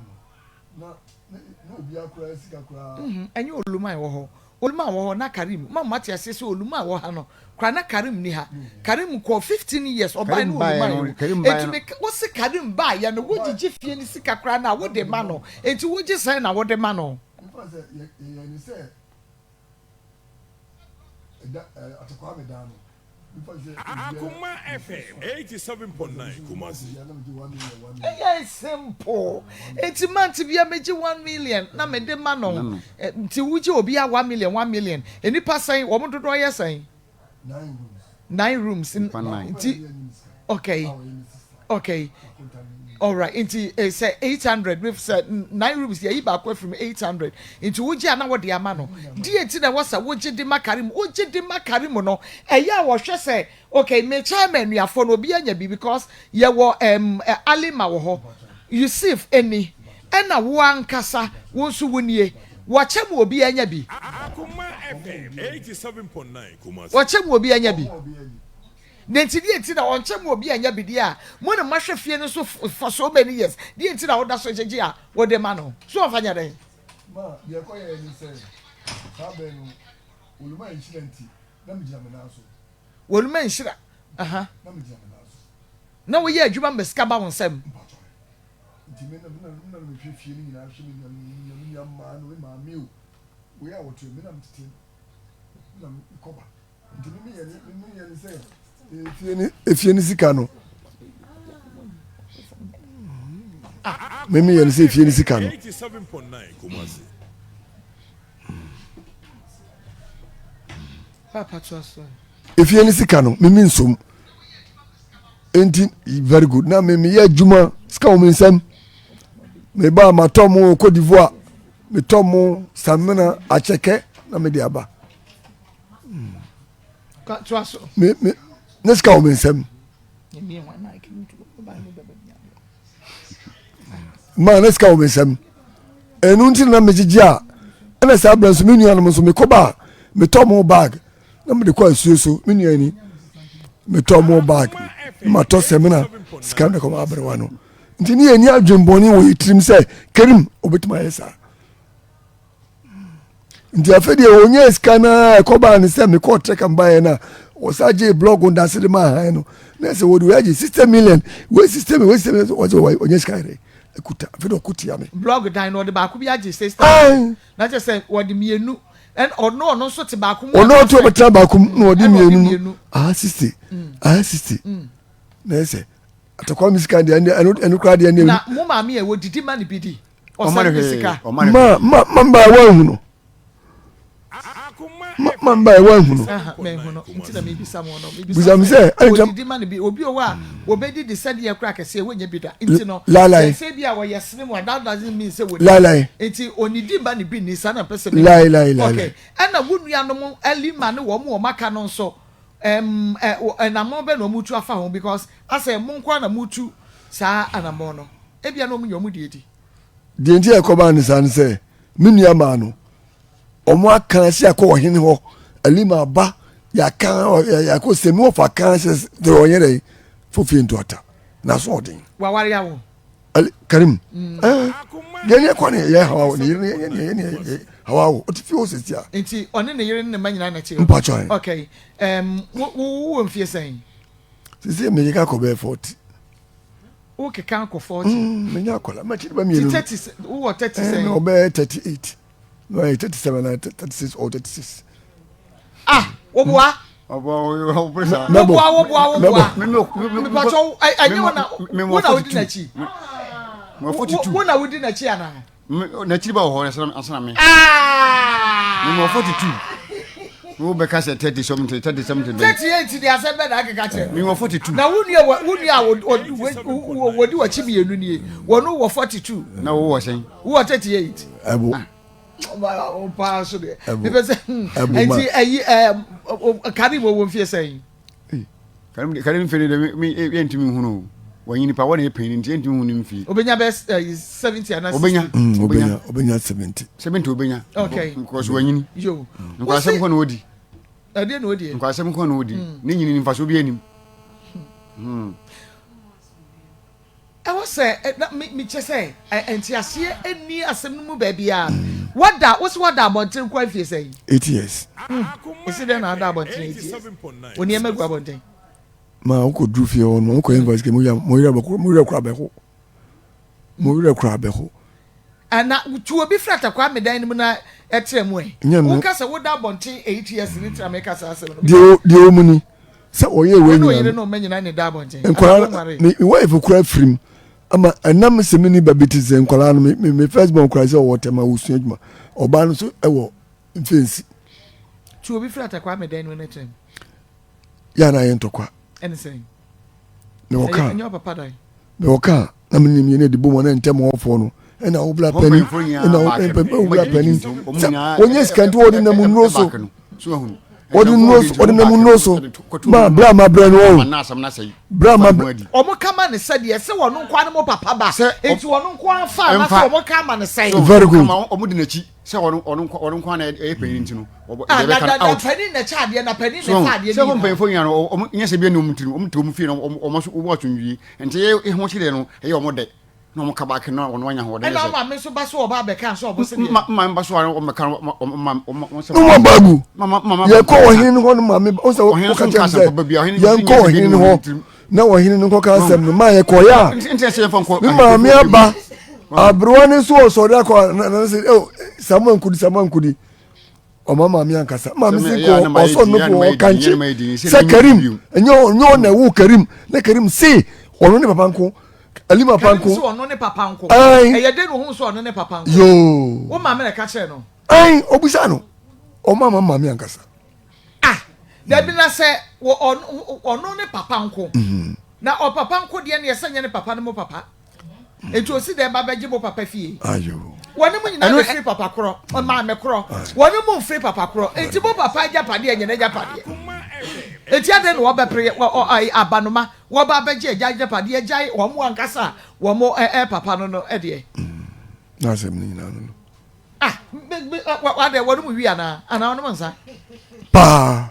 no na na obiara koraa sika koraa. Ɛnyɛ Oluma a ɛwɔ hɔ. Oluma a ɛwɔ hɔ na Karim ma mo ate aseɛ sɛ Oluma a ɛwɔ ha no koraa na Karim ni ha. Karim kɔɔ 15 years ɔbaeɛ Karim ne baeɛ Oluma no, ɛwɔ. Karim baeɛ Enti no. me wo se Karim baeɛ no wogyegye fie ne sika koraa na wode ma no. Enti wogye sɛn na wode ma no? Mefa sɛ yɛ yɛyɛ ne sɛ ɛda ɛɛ Atekwame dan no. Mefa sɛ obiara Akoma FM 87.9 Kumasi. obiara na megye 1 million 1 million. Ɛyɛ simple. Enti month bia megye 1 million na mede ma no. Ma no. Nti wogye obi a 1 million 1 million. Nipa sɛn wɔn dodoɔ yɛ sɛn? Nine rooms. Nine rooms. Nipa nine. Nti okay. Alright, nti sɛ 800 with sɛ nine rooms yɛyi baako afiri mu 800 nti wogye a na wɔde ama no deɛ nti na ɛwɔ sɛ wogye de ma Karim wogye de ma Karim no ɛyɛ a wɔhwɛ sɛ okay mekyɛn ma anuafoɔ no obi anya bi because yɛwɔ Alima wɔ hɔ, Yusuf ani ɛna wo ankasa wo nso wo nie wɔkyɛ mu obi anya bi. Akoma FM 87.9 Kumasi. Wɔkyɛ mu obi anya bi na nti deɛ nti na ɔnkyɛ mu obi anya bi deɛ a mo ne mahwɛ fie no so for so many years deɛ nti na woda so gyegye a wode ma no so ɔmfa nyɛ dɛn? Ma deɛ ɛkɔyɛɛ ne sɛ saa bɛn no Oluma nhyira nti na megyina me nan so. Oluma nhyira aha. Na megyina me nan so. Na woyɛ adwuma ma sika ba wo nsam. Mpatɔ nti me na me na me na mehwɛ fie no nyinaa hwɛ me nua me nua me nua mmaa no me maame o wei a wɔto me na metete no me na mekɔba nti me meyɛ ne me meyɛ ne sɛ efie ne efie ne sika no me meyɛ ne sɛ efie ne sika no. 87.9 Kumasi. Papa to so. Efie ne sika no me mi nsom nti very good na me meyɛ adwuma sika wɔ me nsam meba matɔ mo Cote d'Ivoire metɔ mo samina akyɛkɛ na mede aba. To so. Me me ne sika wɔ me nsam maa ne sika wɔ me nsam ɛnu nti na megyegye a ɛna saa abirɛ nso me nuanom nso mekɔba a metɔ mo bag na mede kɔ asuo so me nua ni metɔ mo bag na matɔ sɛmina sika no de kɔma aberewa no nti ne yɛni adwenbɔne wɔ yɛ tirim sɛ Kerim obɛtumi ayɛ saa nti afei deɛ ɔnyɛ sika no a ɛkɔbaa ne sɛ mekɔɔ trɛka mbaeɛ no a. Wɔsan gyee blɔk ndase de maa han no. Na sɛ wɔde wei agye 60 million, wei 60 million, wei 60 million, wɔsɛ wɔnyɛ sika yɛrɛ ekuta. Afei na ɔko tia me. Blɔk dan no wɔde baako bi agye 60 million. Na kyerɛ sɛ wɔde mmienu. Ɛna ɔno ɔno nso te baako mu. Ɔno ɔto ɔbɛtena baako mu na ɔde mmienu no. Aha 60, aha 60. Na ɛsɛ atakwa mi sika deɛ ɛno ɛno koraa deɛ ɛno. Na mo maame yɛ wɔ didi ma ne bi di. Ɔsɛn ne sika. Ma ma ma mba ɛwɔ ehunu. Ma ma mba ɛwɔ ehunu. Mɛ nti na mi bisa mo no. Bisa mi sɛ ɛni kyɛn. Odidi ma ne bi obi owa a obedi di sɛdeɛ kura kɛseɛ wɔnyɛ bi da nti no. Lalai. Sɛ bi a wɔyɛ sene mu a that doesn't mean sɛ wɔdi. Lalai. Nti onidi ma ne bi ni saa na mpɛ sɛ mi. Lai lai lai. Okay ɛna wo nuanom ɛli ma ne wɔn wɔn aka no nso. Ɛm ɛ anammɔn bɛn na wɔretu afa ho because asɛ mo nko ara na moretu saa anammɔn no ebia na wɔn nyɛ wɔn deɛ di. Deɛ nti a ɛkɔbaa no saa ne sɛ, me nua maa no, wɔn aka sɛ yɛakɔ ɔhene hɔ, Alima aba, yɛaka, yɛakɔ sɛ mi wɔfa ka sɛ deɛ ɔnyɛ dɛ fofie ntoata, n'aso ɔden. Waware awo. Ali Karim, mm. eh, deɛ ne ɛkɔ ne yɛ hawa ne yere ne yɛ ne yɛ ne yɛ hawa wo, ɔte fie hɔ sɛsi a. Nti ɔne ne yere ne ne mma nyinaa na ɛte hɔ. Mpatsɔ. Okay, um, wo wo wɔ mfie sɛn? Sisi mi keka kɔ bɛyɛ 40. Wo keka kɔ 40. Mm, menya akɔla, mɛkyi ba mmienu. Ti 30, wo wɔ 30 sɛn? Eh, ɔbɛyɛ 38. No, 37 na 36 or 36. Ah, woboa. Woboa, woboa, woboa. Mepatɔ, ɛnyɛ wo na wo na wodi n'akyi. Wo na wodi n'akyi anaa? N'akyiri ba wɔ hɔ asana me. Ah! Mewɔ 42. Wo bɛka sɛ 30 something, 30 something. 38 de asɛm bɛ na akeka kyerɛ. Mewɔ 42. Na wo nua wo nua a wɔdi w'akyi mmienu nie. Wɔn wɔ 42. Na wo wɔ sɛn? Wo wɔ 38. Ɛbo. Paa so deɛ. Mepɛ sɛ nti ɛyi ɛɛ Karim wɔ mfie sɛn? Karim Karim mfie no deɛ me yɛntumi nhunu o. Wɔnyi nipa wɔn na yɛ panyin nti yɛntumi nhunu mfie. Obenya bɛ 70 ana 60. Obenya. Obenya obenya 70. 70 obenya. Okay. Because wɔnyini. Yo. Nkwasɛm kɔ na odi. Ɛdeɛ na odi. Nkwasɛm kɔ na odi. Ne nyini nfaso bi anim. Ɛwɔ sɛ na me mekyɛ sɛ nteaseɛ nni asɛm no mu baabiara. Wada wo sɛ wada abɔnten kɔ afie sɛn? 8 years. Ɛsi dɛn na ada abɔnten 8 years? Wo nneɛma gu abɔnten. Ma wokɔ duru fie hɔ no wokɔ university mo yɛ mo yerɛ bɛko mo yerɛ kora bɛho mo yerɛ kora bɛho. Na tu obi firi Atakwaa medan no mu na ɛtra mu ɛ. Woka sɛ woda abɔnten 8 years ne tra meka saa asɛm no. Deɛ deɛ ɔmu ni sɛ ɔyɛ wei nyinaa no ɔma nyinaa ne da abɔnten. Nkwadaa me me wife kura firim ama ɛnam sɛ me ni ba bi te sɛ nkwadaa no me me first born kura sɛ ɔwɔ tɛm a ɔsua adwuma ɔbaa no nso ɛwɔ mfɛnsi. Tu obi firi Atakwaa medan no mu na ɛtra mu. Yɛ a na ayɛ ntɔkwa. Ɛne sɛn? Mewɔ kaa. Ɛnyɛ ɔpapa dan. Mewɔ kaa na me nim yɛn adi bom na ntɛm ɔfoɔ no ɛna wo bla panin ɛna wo bla panin sɛ wɔnyɛ sika nti wɔde nam nnuro so wɔde nnuro so wɔde nam nnuro so ma bla ma brɛ no ɔn bla ma brɛ. Wɔn kama ne sɛ deɛ sɛ wɔn nkoa ne mo papa ba nti wɔn nkoa fa na sɛ wɔn kama ne sɛ. Very good. Wɔn di n'akyi sɛ ɔno ɔno nko ɔno nko na ɛyɛ panyin nti no ɔbɔ Ah, deɛ na bɛka na no na out panin na ɛkyɛ adeɛ na panin na so ɛfa adeɛ sɛ ne wɔn nyinaa. mpanyinfoɔ nyinaa no wɔn nyɛ sɛ bi ɛna wɔn tirim wɔn te wɔn fie na wɔn wɔn so wɔn asomdwie nti yɛ ho kyerɛ no ɛyɛ wɔn dɛ na wɔn kaba ake na wɔn anya ahoɔden Ɛna sɛ ɔmaame nso ba so ɔba abɛka nso ɔbo se deɛ. mma mma mba so a wɔn mɛka wɔn mma wɔn wɔn sɛ ne wɔn baagu mama mama yɛkɔ ɔhene no hɔ no maame ɔsɛ Ɔhene woka nso kyerɛ nka me asɛm sɛ papa bi, ɔhene nso yɛnkɔ nyɛ sɛ bi ɔhene no ne hɔ wɔn tirim. na ɔhene no nkɔka asɛm no ma yɛkɔyɛ a nti ɛsɛ yɛmfa nkɔ me maame aba aberewa no nso ɔsɔre akɔ na na sɛ oh samuel nkudi samuel nkudi ɔma maame ankasa maame si kɔ ɔsɔ no fo ɔkankye sɛ karim ɛnyɛ ɔnyɛ ɔna ɛwo karim na karim se ɔno ne papa nko alima papa nko karim se ɔno ne papa nko ɛyɛ den ohun sɛ ɔno ne papa nko yoo wo maame na ɛka kyerɛ no ɛn obisa no ɔma ma maame ankasa ah dabi na sɛ ɔno ne papa nko mhm. na ɔpapa nko deɛ ne ɛsɛ nyɛ ne papa ne mo papa nti osi dɛ ba bɛgye mo papa fie wɔne mo nyinaa bɛfiri papa korɔ maame korɔ wɔne mo mfiri papa korɔ nti mo papa agyapadeɛ nyɛ n'agyapadeɛ nti adɛn na wɔbɛpere abanoma wɔba abɛgye agya agyapadeɛ agyae wɔn mo ankasa a wɔn mo ɛ papa no no deɛ. N'asɛm no nyinaa no no. Ah, wadɛ wɔn mu wi anaa anaa wɔn mu nsa. Paa.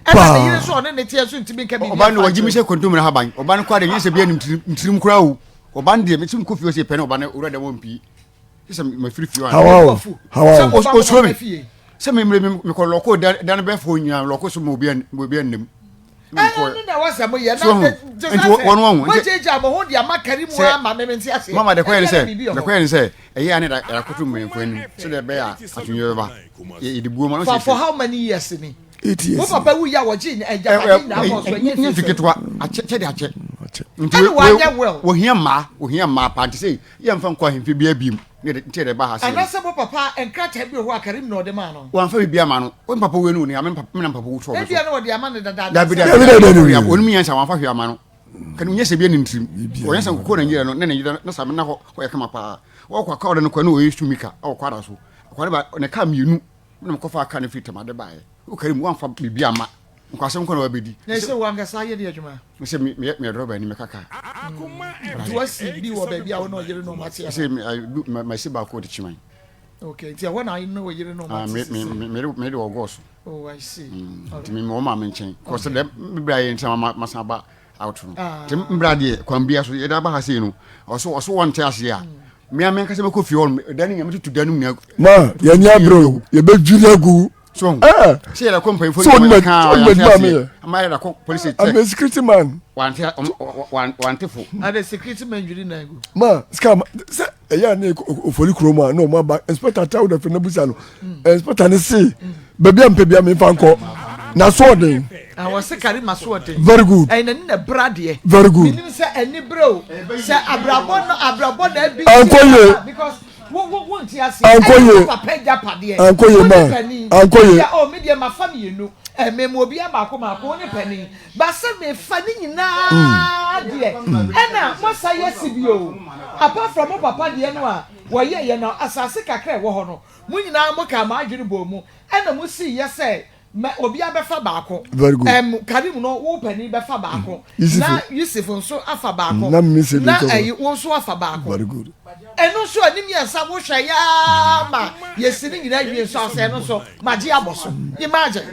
Ɛna ne yere nso ɔne ne teɛ nso ntumi nka biribi. Ɔba no wɔgye mi sɛ kontomire haban. Ɔba no kɔ ade nyɛ sɛ bi anim ntirim koraa o. Ɔba no deɛ mesi nkɔ fie ɔsɛ pɛ ne ɔba no owura dɛm ɔmpie. Sɛ mafiri fie Hawa o, hawa o. Osuro mi. Sɛ me mmerɛ mi mekɔ lɔko dan dan bɛɛ fo nyinaa lɔko so ma obi an obi annam. Ɛno ne na ɛwɔ sɛ moyɛ na So ho gye nti sɛ wɔn wɔn ho nti moagyaagyaa mo ho de ama kari mu sɛ ama me mente aseɛ. mama de kɔyɛ ne Ebia na sɛ biribi wɔ de hɔ. kɔyɛ ne sɛ ɛyɛ a ne da yɛakoto mpanimfoɔ anim sɛdeɛ ɛbɛyɛ a asomdwoeɛ bɛba. Yɛ yɛde buo ma no For for siesie. how many years ni? Eight Wo years papa wuiɛ a wɔgyee agyapadeɛ nyinaa bɔɔ so ɛnyɛ Nyɛ mfie mfe sɛn? ketewa akyɛ kyɛ de akyɛ. Akyɛ. Nti Ɛna wei wanyɛ will. wɔhia mmaa wɔhia mmaa paa nti sɛ yɛmfa nkɔ ahemfie biara biem ne yɛde nti yɛde ba ha sei no. Anaasɛ mo papa nkrataa bi wɔ hɔ a Karim na ɔde maa no? Wamfa biribi ama no. Wo papa wei no wɔ ni a me papa me na me papa wu tɔɔ me so. Ebia na ɔde ama no dadaada Dabi sɛ. dabi Dabi dabi dabi dabi dabi. wɔn mu nyansa wamfa hwee ama no. Kan nyɛ sɛ bi ne ntirim. Wɔyɛ sɛ nkokɔ na nyira no ne ne yere na same na hɔ kɔyɛ kama paa. Wɔkɔ akɔ ɔde no kɔ na ɔyɛ sumika ɛwɔ kwada so. Akwa ne ba ne kaa mmienu na mekɔfa kaa no firi Tamale baeɛ. Wo Karim wamfa biribi amma. Nkwasɛm nko na wabɛdi. Na ɛsɛ wo ankasa ayɛ de adwuma. Mesɛ meyɛ meyɛ drɔba ni meka kaa. Nti wasi bi wɔ baabi a wo ne ɔyere no ɔmo ate ana? Sɛ masi baako de kyiman. Okay, nti ɛhɔ na ne ɔyere no ɔmo ate sisi. Me de wɔ gɔɔ so. Oh, I see. Nti me wɔ maame nkyɛn. Kɔ sɛ dɛ me bra yɛ nti na masan ba out no. Nti mbra deɛ kwan bia so yɛde aba ha sei no ɔso ɔso wɔnte aseɛ a mmea me ankasa mɛkɔ fie hɔ no dan no nyinaa mɛtutu dan no nyinaa. Ma yɛnyɛ abrɛ o yɛbɛdwiri agu. So eh sɛ yɛde kɔ mpanyinfoɔ so nyinaa ka ɔnim yɛante adwuma aseɛ meyɛ. ama yɛde akɔ polisi I'm check a security man. wante wante fo. Ade security man dwiri nan gu. Ma sika ma sɛ ɛyɛ a ne ofori kurom a na ɔmo aba inspector ta wo dɛfɛ na busa no inspector ne se baabi a mpɛ bia memfa nkɔ na so ɔden. Ah, wɔse Karima so ɔden. Very good. Ɛyɛ n'ani na ɛbra deɛ. Very good. Menim sɛ ani brɛ o. Sɛ abrabɔ no abrabɔ na ɛbi. Ankɔ yie. Because wo wo wo nti aseɛ. Ankɔ Ɛyɛ yie. wo papa agyapadeɛ. Ankɔ yie Wo ne ma. panin. Ankɔ yie. Deɛ oh me deɛ mafa mmienu. Ɛmɛ mu obiara baako baako wo ne panin. Ba sɛ mefa ne nyinaa deɛ ɛna moasa yɛ si bio. Apart from mo papa deɛ no a wɔyɛ yɛ no asase kakra ɛwɔ hɔ no mo nyinaa mo kaa mo adwene bɔɔ mu ɛna mo sii yɛ sɛ mɛ obiara bɛfa baako. Very good. Ɛm Karim no wo panin bɛfa baako. Yusuf. Na Yusuf nso afa baako. Na me sɛ Na bi ɛyi wo nso afa baako. Very good. Ɛno nso a ne mmiɛnsa wohwɛ yaa ma yɛsi ne nyinaa wie nso asɛ ɛno nso magye abɔ so. Imagine.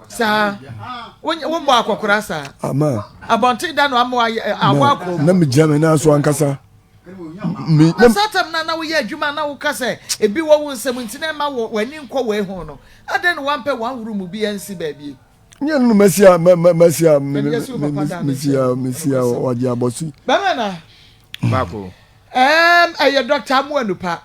Saa wo mmɔ akɔkora saa. Ama. Abɔnten da no ama awɔ akɔ. Na me gyina me nan so ankasa. Me na saa tam na na woyɛ adwuma na woka sɛ ebi wɔ wo nsam nti na ɛma wɔ w'ani nkɔ wei ho no adɛn na wampɛ one room bi ansi baabi. Nyɛ no mɛsi a mɛsi a mɛsi a mɛsi a ɔgye abɔso. Bɛrɛ na. Baako. Ɛɛm ɛyɛ Dr. Amoah Nupa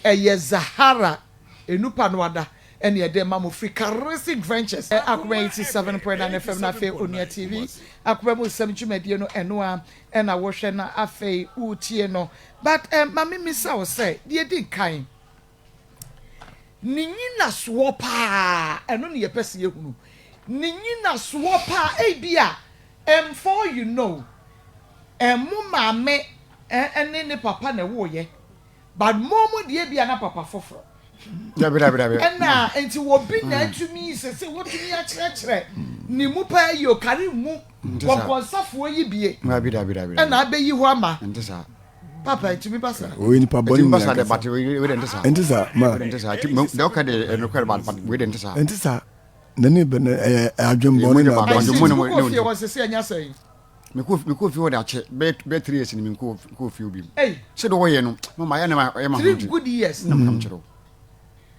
ɛyɛ Zahara Enupa no ada ɛne ɛde ma mo firi Charistic Ventures Akoma 87.9 FM na afei Onua TV Akoma mu nsɛm dwumadie no ɛno a ɛna wohwɛ na afei wotie no but eh, ma me misa wo sɛ deɛ di nkan ne nyinasoɔ paa ɛno ne yɛpɛ sɛ yɛhunu ne nyinasoɔ paa ebi a um, for you know mo maame ɛne ne papa na ɛwoyɛ But mo mo deɛ ebia na papa foforɔ. Dabi dabi dabi. Ɛna nti obi na atumi sese wotumi akyerɛkyerɛ ne mu paa yi okari mu kɔnkɔnsafoɔ yi bie. Dabi dabi dabi. Ɛna abɛyi hɔ ama. Nti saa. Papa etumi ba saa. Oye nipa bɔ ne Etumi ba nyina saa de kasa. but wei de nti saa. Nti saa ma. Wei de nti saa. Ti mo deɛ ɔka de ɛnokorɛ but but wei de nti saa. Nti saa. N'ani bɛ na ɛyɛ adwembɔne na Ɛyɛ aba. mu ne mu Nti wokɔ fie hɔ sese ɛnyɛ sɛn. Mekɔ mekɔ fie hɔ de akyɛ bɛyɛ bɛyɛ three years ni menkɔ nkɔ fie bi mu. Ei. Sɛ de wɔyɛ no mama ayɛ na ma ɛyɛ ma ho Three nti. good years. Na meka mekyerɛ wo.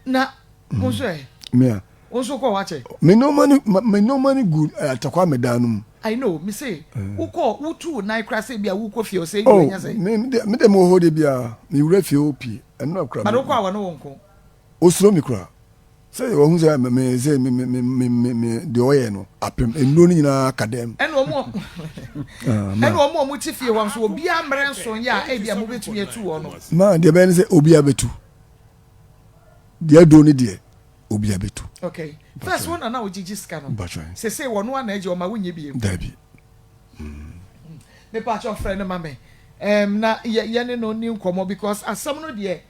Na wo nso ɛ? Me a. Wo nso kɔ hɔ akyɛ? Me nneɛma no me nneɛma no gu atakwa me dan no mu. I know me se wokɔ wotu wo nan koraa sɛ bi a wokɔ fie ɔsɛ Oh yi wanya sɛ. me me de me de me wɔ hɔ de biara me wura fie hɔ pii ɛno na kura But me. wokɔ a wɔne wo nko. Osuro me koraa. Sɛ wɔhu sɛ me me sɛ me me me me me me deɛ ɔyɛ no apem nnuro no nyinaa ka dɛm. Ɛna wɔn a ɛna wɔn a wɔte fie hɔ nso obiara mmerɛ nso yɛ a ebi a mobɛtumi atu wɔn no. Ma deɛ bɛyɛ ne sɛ obiara bɛtu deɛ aduro no deɛ obiara bɛtu. Okay first wɔn na na wogyegye sika no sese wɔn a na agye wɔn ma wonyɛ biem. Dabi. Mepa kyɛw frɛ no ma me um, na yɛ yɛne no ni nkɔmmɔ because asɛm no deɛ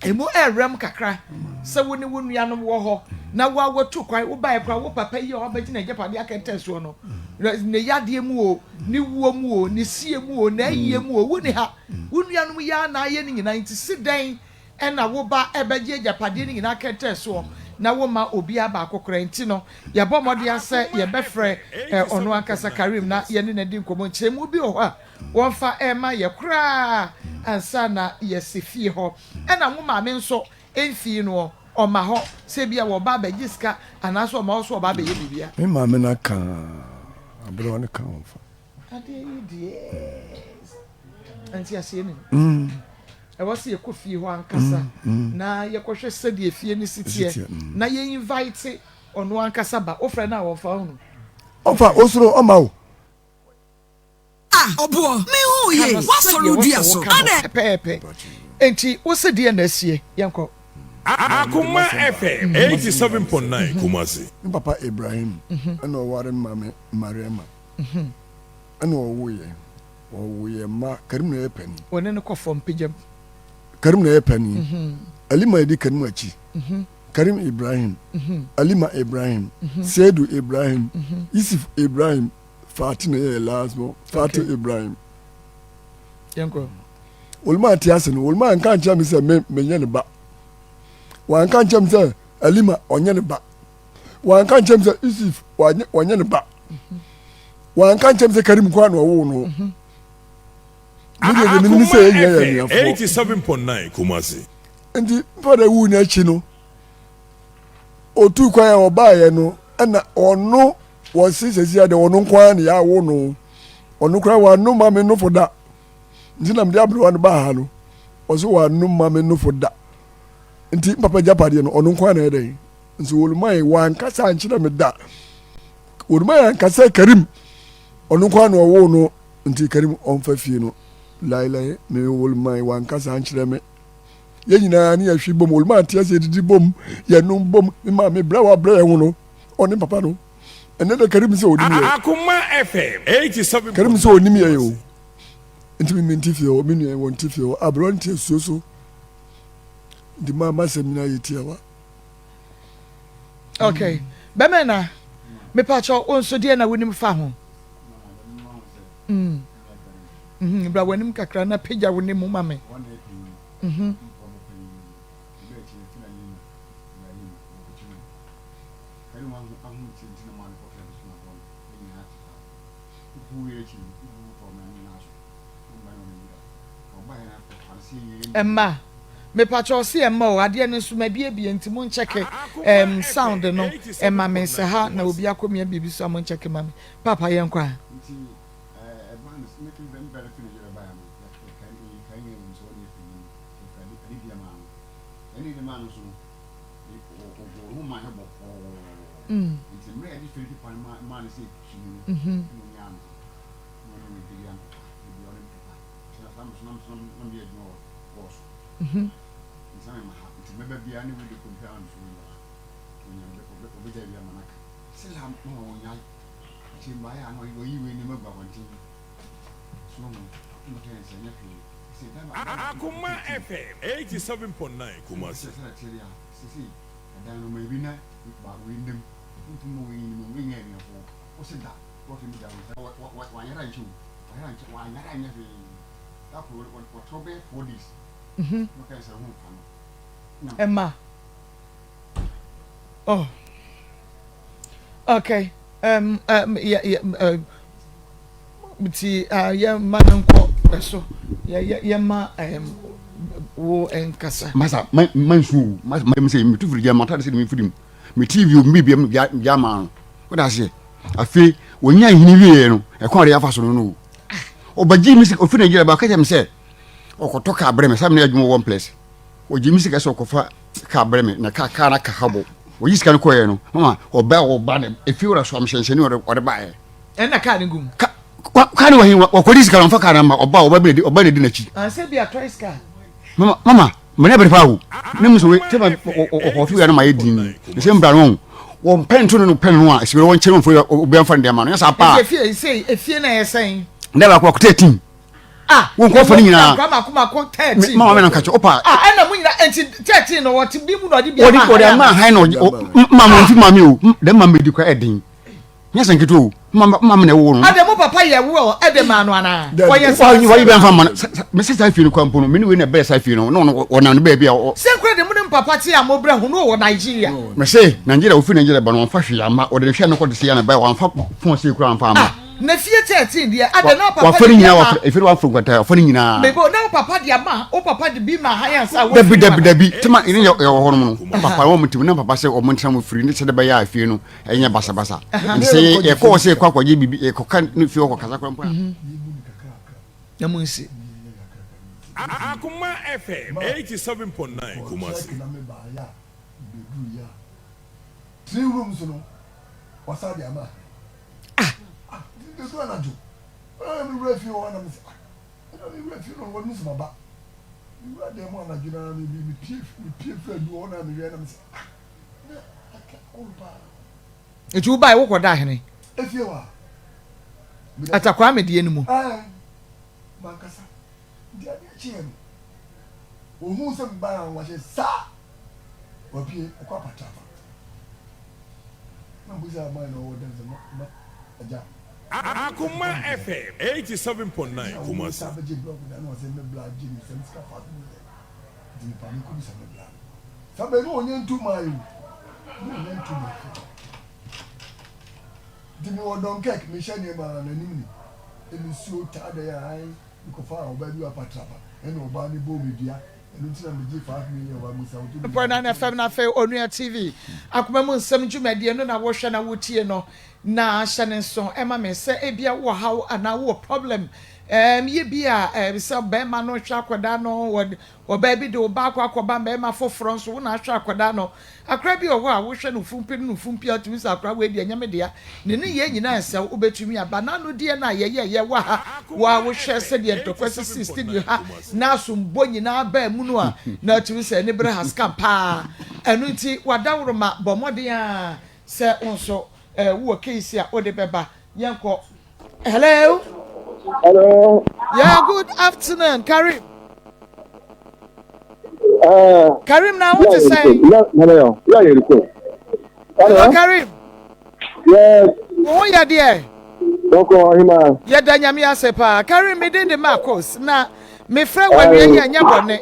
emu ɛrɛm kakra sɛ wo ne wo nuanom wɔ hɔ na wo a watu kwan wobaeɛ koraa wo papa yi a wabɛgyina agyapadeɛ akɛntɛn soɔ no ne yadeɛ mu o ne wuo mu o ne sie mu o n'ayie mu o wo ni ha wo nuanom yi ara na ayɛ ne nyinaa nti si dɛn ɛna wo ba ɛbɛgye agyapadeɛ no nyinaa kɛntɛn soɔ na woma obiara baako koraa nti no yɛbɔ mmɔden sɛ yɛbɛfrɛ ɔno ankasa Karim na yɛne no adi nkɔmmɔ nkyerɛmu bi wɔ hɔ a. wɔmfa ɛma yɛ koraa ansa na yɛsi fie hɔ. Ɛna wo maame nso mfii noɔ, ɔma hɔ sɛ ebia wɔba abɛgye sika anaasɛ ɔma hɔ sɛ ɔba abɛyɛ biribia. Me maame no aka aberewa no ka ɔmfa. Adeɛ yi deɛ nteaseɛ nim. Ɛwɔ sɛ yɛkɔ fie hɔ ankasa na yɛkɔhwɛ sɛdeɛ fie no si teɛ na yɛ invite ɔno ankasa ba. Wofrɛ no a ɔmfa wo no. Ɔmfa, osuro ɔmma wo. Ah ɔboɔ me hu ye Ka no wasɔre sɛdeɛ wo ɛwɔ dua sɛ so woka no adɛn. pɛpɛɛpɛ. Enti wose deɛn na asie? Yɛnkɔ. Akoma FM 87.9 Kumasi. Me papa Ibrahim na ɔware me maame Mariama ɛna ɔwo yɛn. Wɔwo yɛn mma, Karim na ɛyɛ panin. Wɔne no kɔ fam pagya mu. Karim na ɛyɛ panin. Alima edi Karim akyi. Karim Ibrahim, Alima Ibrahim, Seidu Ibrahim, Yusuf Ibrahim, Fati na ɛyɛ last born, Fati Ibrahim. Yɛnkɔ. Oluma te ase no, Oluma nka nkyerɛ me sɛ me menyɛ ne ba. Wanka nkyerɛ me sɛ Alima ɔnyɛ ne ba. Wanka nkyerɛ me sɛ Yusuf ɔnyɛ ne ba. Wanka nkyerɛ me sɛ Karim nkoa na ɔwoo no. Me deɛ deɛ menim sɛ yɛn nyinaa yɛ Akoma FM anuafoɔ. 87.9 Kumasi. Nti mfa da wuu n'akyi no, otuu kwan a ɔbaeɛ no, ɛna ɔno wɔse sɛsi adeɛ ɔno nko ara na yɛawo no. Ɔno koraa wannom ma me nofo da. Nti na mede aberewa no baa ha no. Ɔse wannom ma me nofo da. Nti papa gyapadeɛ no ɔno nko ara na ɛyɛ dɛn. Nso Olumaye wankasa ankyerɛ me da. Olumaye ankasa Karim ɔno nko ara na ɔwoo no nti Karim ɔmfa fie no. Lailai me Olumaye wankasa ankyerɛ me. Yɛn nyinaa ne yɛhwe bom. Olumaye ante ase yɛdidi bom, yɛnom bom. Me maame brɛ a wabrɛ yɛn ho no, ɔne papa no. Ɛnɛ de Karim sɛ onim yɛ. Akoma FM 87.9 Karim sɛ onim yɛ o. Nti me mente fie hɔ, me nua wɔn te fie hɔ. Aberɛ nte asuo so. Nti maa masɛm nyinaa yɛ tiawa. Okay. Bɛmɛ na mepakyɛ wo nso deɛ na wonim fa ho. Mm. Mm, bra w'anim kakra na pagya wo ne mu ma me. Mhm. Ɛmma. Mepakyɛw ɔse ɛmma o adeɛ no nso mabiebie nti mo nkyɛke ɛɛm sound no ɛma me sɛ ha na obi akɔmia biribi so a mo nkyɛke ma me paapa yɛnkɔ a. Mm. Mhm. Mhm. Akoma FM 87.9 Kumasi. Mhm. Ɛma. Oh. Okay. Um, um, yeah, yeah, um, nti uh, yɛma no nkɔ ɛso yɛma um, wo nkasa. Masa, ma ma nsu o. Masa, ma sɛ metu firi gya mata de sɛ mefiri mu. Me TV o, me biribi gya ma no. Woda aseɛ. Afei, wɔnya nhini wieɛ no, ɛkwan a wɔde afa so no no o. Ɔbɛgye me sika, ɔfiri Nigeria ba, ɔka kyerɛ me sɛ, ɔkɔtɔ kaa brɛ me, sɛ mene adwuma wɔ one place. Ɔgye me sika sɛ ɔkɔfa kaa brɛ me, na kaa kaa no aka ha bɔ. Ɔyi sika no kɔɛ no, mama ɔba ɔba no, ɛfie wura so amhyɛnhyɛne ɔde ɔde baeɛ. Ɛna kaa no gum. Ka kaa no wɔ he, wɔkɔdi sika no, ɔmfa kaa no ma, ɔba ɔba bi na ɔba na di n'akyi. Ansɛ bi a toys car. Mama mama mene bere paa o. Ne mu so we sɛ ma ɔkɔto wia no ma yɛ din. Ne sɛ mbra no wɔn pɛn to no no pɛn no a ɛsɛ wɔn kyɛn wɔn fo obi anfa ne deɛ ma no nyɛ saa paa. Efie efie efie na yɛ sɛn. Ne baako baako 13. Ah, wɔn kɔ fɔ ne nyinaa. Nkwa mako mako 13. Mama mena nkakyɛ opa. Ah, ɛna mu nyinaa enti 13 no wɔte bi mu na ɔde bi ama. Wɔde wɔde ama han na ɔde ma mo nfi maame o. Dɛm maame di kora ɛden. Nyɛ sɛ nketewa o. Mama mama na ɛwɔ no. Ade mo papa yɛ will ɛde maa no anaa? Wɔyɛ sɛ wɔyi bɛn fa ma no. Mese saa fie no kora mpo no, me ne wei na ɛbɛyɛ saa fie no. Na ɔno ɔnam ne baabi a ɔ. Sɛ kora de mo ne mo papa te a mo brɛ ho no wɔ Nigeria. Mese Nigeria ofi Nigeria ba no wɔnfa hwee amma. Ɔde ne hwɛ no kɔ de se ya na bɛyɛ wɔnfa phone sei kora wɔnfa amma. Ah, na fie te. 2013 deɛ adɛn na wo papa Wafa de ne bi nyinaa ama wafa efie no wafa nkwanta wafa ne nyinaa. Mebo na wo papa de ama wo papa de bi ma han ansa a Dabi wofiri mu dabi ana? dabi tema ne yɛ wɔ hɔ nom no na papa wɔn tim na papa sɛ wɔn ntena mu firi ne sɛ de bɛyɛ a efie no ɛnyɛ basabasa nti sɛ yɛ yɛkɔ hɔ sɛ yɛkɔ akɔgye biribi yɛkɔka ne fie hɔ kɔkasa koraa mpo a. Na mu nsi. Akoma FM 87.9 Kumasi. Three rooms no wasa de ama ah ah nti edu anadwo ɛna mi wura fie hɔ na mi sɛ ah ɛna mi wura fie no wɔn mi sɛ ma ba mi wura dan mu anadwo na mi mi pie mi pie firi adu hɔ na mi wɛ na mi sɛ ah na aka kɔn paa. Nti wo bae wokɔ da hene? Efie hɔ a. Atakwaa me deɛ no mu. Ɛɛ mankasa nti adeɛ kyeɛ no ohun sɛ mi bae a wɔahyɛ saa. Wapue ɔkɔ apatafa. Na mbusa man na ɔwɔ dɛm sɛ ma agya. Akoma FM 87.9 Kumasi. Nti abɛgye blɔk da na ɔsɛ me bla gye ne nsam sika 5 million. Nti mepa me kɔ bisa me bla no. Saa bɛ no ɔnyɛ ntu maa yi o. No ɔnyɛ ntu maa yi. Nti me wɔ Dunkirk me hyɛ nneɛma n'anim ni. Nsuo taa dɛ ae mekɔfaa ɔbaa bi wɔ apatrapa ɛna ɔbaa no bɔɔ me dua. Mpɔnan FM na afei Onua TV akoma mu nsɛm dwumadie no na wohwɛ na wotie no na hyɛ ne nso ɛma me sɛ ebia wowɔ haw anaa wowɔ problem ɛɛm yɛ bi a ɛɛm sɛ bɛrima no hwɛ akwadaa no wɔ ɔbaa bi de wo ba akɔ akɔba mmarima foforɔ nso wo na ahwɛ akwadaa no Akora bi wɔ hɔ a wohwɛ no fumpi no fumpi a wotumi sɛ akora wei deɛ ɛnyɛ me dea. Ne nneyɛɛ nyinaa nsɛ wo. Wobɛtumi aba. N'ano deɛ no a yɛyɛeɛ wɔ ha, wo a wohwɛ sɛdeɛ ntɔkwa sisii studio ha na asombɔ nyinaa baa mu no a, na wotumi sɛ anibere has come paa. Ɛno nti w'adaworoma bɔ mmɔden ara sɛ wo nso wowɔ case a wode bɛba. Yɛnkɔ. Hello. Hello. Yeah, good afternoon, Karim. Karim na wo te sɛn? Hello, Karim. Yes. Wo ho yɛ deɛ? Bɔkɔ ɔhema. Yɛda Nyame ase paa. Karim, me din de Marcos na mefrɛ wo awia yi ɛnyɛ bɔne.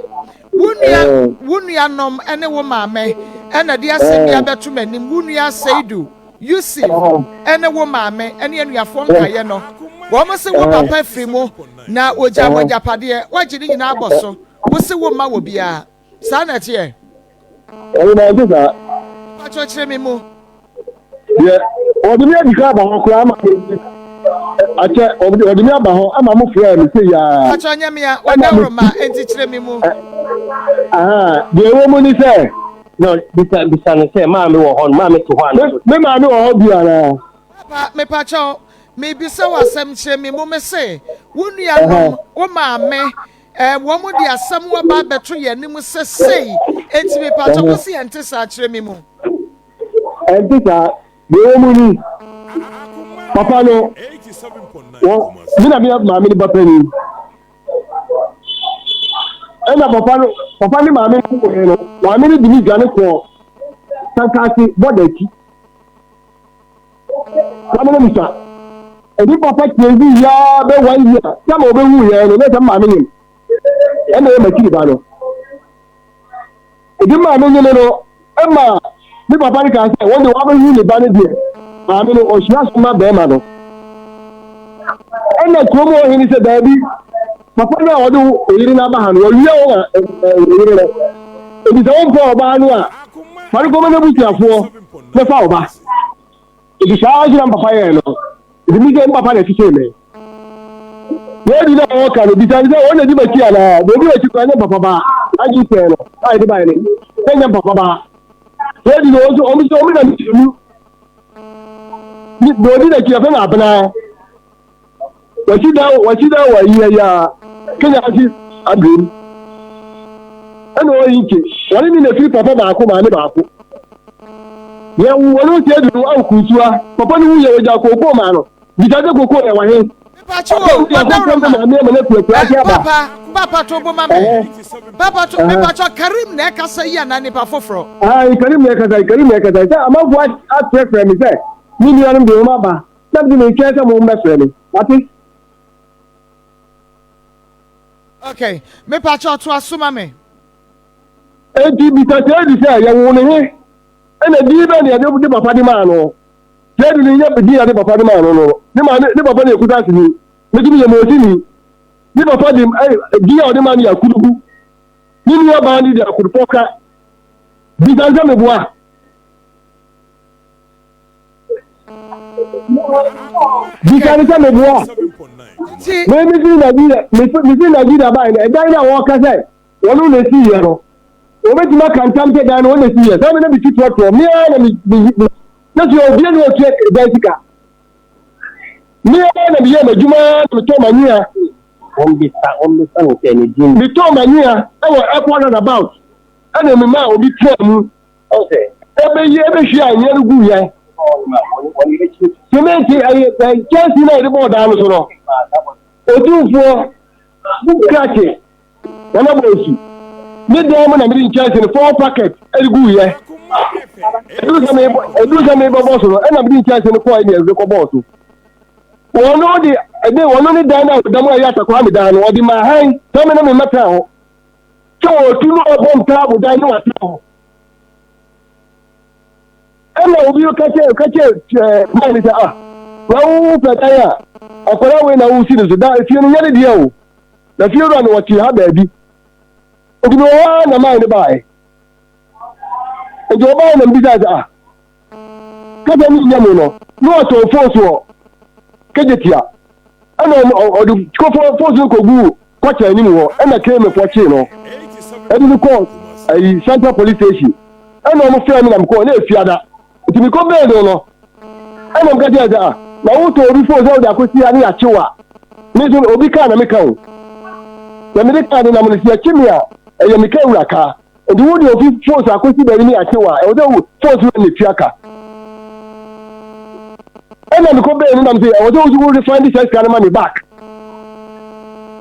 Wo nua, wo nuanom ne wo maame ɛna de asɛm bi abɛto m'anim. Wo nua Seidu. Yusuf ne wo maame ne anuafoɔ nkaeɛ no, wɔn se wo papa firi mu na ɔgyaa mo agyapadeɛ, woagye ne nyinaa abɔ so, wo se womma wɔ biara. Saa na ɛteɛ? Ɛno na ɛnte saa. Mpakyɛw kyerɛ me mu. Deɛ wɔde me adi kan aba hɔ koraa ama akyɛ wɔde me aba hɔ ama mo frɛ me sɛ yaa. Mpakyɛw nyɛ mea, wadaworo ma enti kyerɛ me mu. Deɛ ɛwɔ mu ni sɛ. No, bisa bisa no sɛ maame wɔ hɔ no, maame te hɔ anaa? Me maame wɔ hɔ bi anaa? Papa, mepakyɛw, mebisa wo asɛm kyerɛ me mu, mese, wo nuanom, wo maame, eh, wɔn de asɛm aba abɛto yɛn anim sɛ sei, enti mepakyɛw, wo se ɛnte saa, kyerɛ me mu. Ɛnte saa, deɛ ɛwɔ mu ni, papa no, wɔ, me na meyɛ maame no ba panin. Ɛna papa no papa ne maame no kɔɛ no maame no de ne dwane kɔɔ Sankase bɔda akyi maame no bisa ɛdi papa tie bi yaa bɛ one year sɛ ma ɔbɛhu yɛn no na sɛ maame nyim ɛna ɛyɛ makyiri ba no Ebi maame nyini no ma ne papa no kaa sɛ wɔn deɛ wɔabɛhu ne ba no deɛ maame no ɔhyira so ma bɛrima no. Ɛna kurom hɔ hene sɛ daabi papa no a ɔde oyere no aba ha no wɔwia wɔn a oyere no. Ebi sɛ wɔmpɛ ɔbaa no a fa no kɔma n'abusuafoɔ na fa ɔba. Enti saa ara nso na me papa yɛɛ no. Enti me sɛ me papa na ɛtetee me. Lady no a ɔreka no, bisa no sɛ wɔn na di m'akyi anaa? Deɛ ɔdi m'akyi koraa nyɛ me papa ba. N'adwene sɛɛ no a yɛde baeɛ no, sɛ nyɛ me papa ba. Lady no, wɔn nso, wɔn nso wɔn na mmienu. Deɛ ɔdi n'akyi yɛfrɛ no Abena. Wasi dan wasi dan wɔ ayi ayi a Kenya ase abirem. Ɛna ɔyi nkyɛ wɔne ne na firi papa baako maame baako. Yɛ wo wɔne wo sɛ aduru awo kunsua papa no wu yɛ wɔgya kookoo maa no bisa sɛ kookoo yɛ wahe. Mepatwo o, wadaworo ma. Maame ama no afiri akura ase aba. Papa, papa to bo ma me. Papa to, mepatwo Karim na ɛkasa yi anaa nipa foforɔ? Ayi Karim na ɛkasa yi, Karim na ɛkasa yi. Sɛ amanfoɔ afrɛfrɛ me sɛ me nuanom de wɔn aba. Na mede metwɛn sɛ mommɛfrɛ me. Wate? Okay, mepa kyɛw toa so ma me. Enti bisa Seidu sɛ, Yɛwoo no he? Ɛna din bɛn na yɛde de papa de maa no? Seidu no nyɛ din a ne papa de maa no no. Ne maame, ne papa no yɛ Kutasini. Me nso meyɛ Mosini. Ne papa de din a ɔde maa no yɛ Akudugu. Ne nuabaa no de Akudupɔka. Bisa no sɛ meboa. Bisa no sɛ meboa. Me mefiri Nigeria, mefiri Nigeria baeɛ no, ɛdan no a wɔka sɛ wɔn na esi yɛ no, wɔbɛtumi aka ntam sɛ dan no wɔn na esi yɛ. Saa mi na mi ti toɔtoɔ, me ara na mi mi mi na sɛ obi na otua dan sika. Me ara na mi yɛ m'adwuma na mi tɔ m'anwea. Wɔn bisa wɔn bisa no sɛ ne din. Mi tɔ m'anwea ɛwɔ airport roundabout ɛna mi ma obi tena mu. Ɛbɛyi ɛbɛhwie anwea no gu yɛ. Simenti ɛyɛ kyɛnse na yɛde bɔɔ dan no so no. Otumfoɔ krakye. Nana Bonsu, ne dan mu na mede nkyɛnse no four packet de guiɛ. Ɛduru sɛ mebɔ ɛduru sɛ mebɛbɔ so no, ɛna mede nkyɛnse no kɔɔ ɛne ɛde kɔbɔɔ so. Wɔn de ɛde wɔn ne dan no a ɔda mu a ɛyɛ atakwaa me dan no, ɔde maa han sɛ me ne me mmɛtena hɔ. Sɛ wɔtu no ɔbɔ ntaabo dan ne watena hɔ. Ɛna obi ka kyerɛ ka kyerɛ ɛɛ maa ne sɛ ah na wo pɛ dan a akwadaa wei na wosi ne so da efie no nyɛ ne deɛ o. Na fiewura no wɔte ha baabi. Nti mewɔ hɔ ara na man no baeɛ. Nti ɔbaeɛ na mebisaa sɛ, ah, kasa ne nya mu no, na ɔtɔn fon so wɔ Kejetia. Ɛna ɔde fon so no kɔguu kɔkyɛ anim hɔ, ɛna KMfoɔ kyee no. Ɛde no kɔɔ ayi Central Police Station. Ɛna wɔn frɛ me na mekɔɔ, na efiada. Nti mekɔ bɛn no no, ɛna meka kyerɛ sɛ, ah, na wotɔ obi fon sɛ wode akɔsi ha ne yɛakye wo a, me nso obi kaa na meka o. Na mede kaa no nam no, sɛ yɛkye me a, ɛyɛ me kaa wura kaa. Nti wode obi fon so akɔsi baabi ne yɛakye wo a, ɛwɔ sɛ wo fon so na tua ka. Ɛna mekɔ bɛn no nam sɛ, ɛwɔ sɛ wo nso wo refund saa sika no ma me back.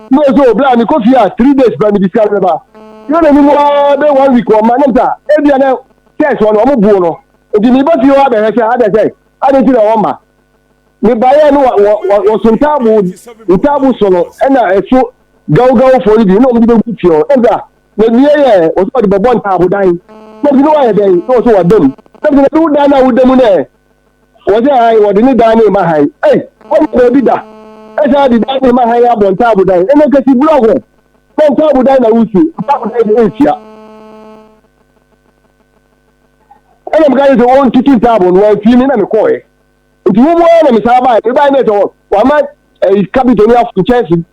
Na ɔsɛ o, bla, mekɔ fie a, 3 days bra mede sika no bɛba. Yɛ na anim ara bɛ one week wɔma, nam sɛ, ebia na church hɔ no wɔn boo no nti meba fie hɔ abɛhwɛ sɛ adɛ sɛ adɛ nti na wɔn ma mebaeɛ no wɔ wɔ wɔso ntaabo ntaabo so no ɛna ɛso gawugawufoɔ no bi na wɔn de bɛgu fie hɔ ɛna na wie yɛ wɔsɛ wɔde bɛbɔ ntaabo dan na bi no wɔayɛ dɛn na wɔsɛ wɔda mu na bi na bi wo dan na woda mu nɛ wɔsɛ han wɔde ne dan ne ma han ɛy wɔn baabi da ɛsɛ de dan ne ma han abɔ ntaabo dan ɛna nkasi blɔk hɔ na ntaabo dan na wosi ntaabo dan de nsia. Ɛna meka kyerɛ sɛ wɔntutu ntaaboo no, wɔamfii me na mekɔɔɛ. Nti wo mu ara na mesan baeɛ. Mebaeɛ na sɛ wɔama ɛyi kapito no afo nkyɛnse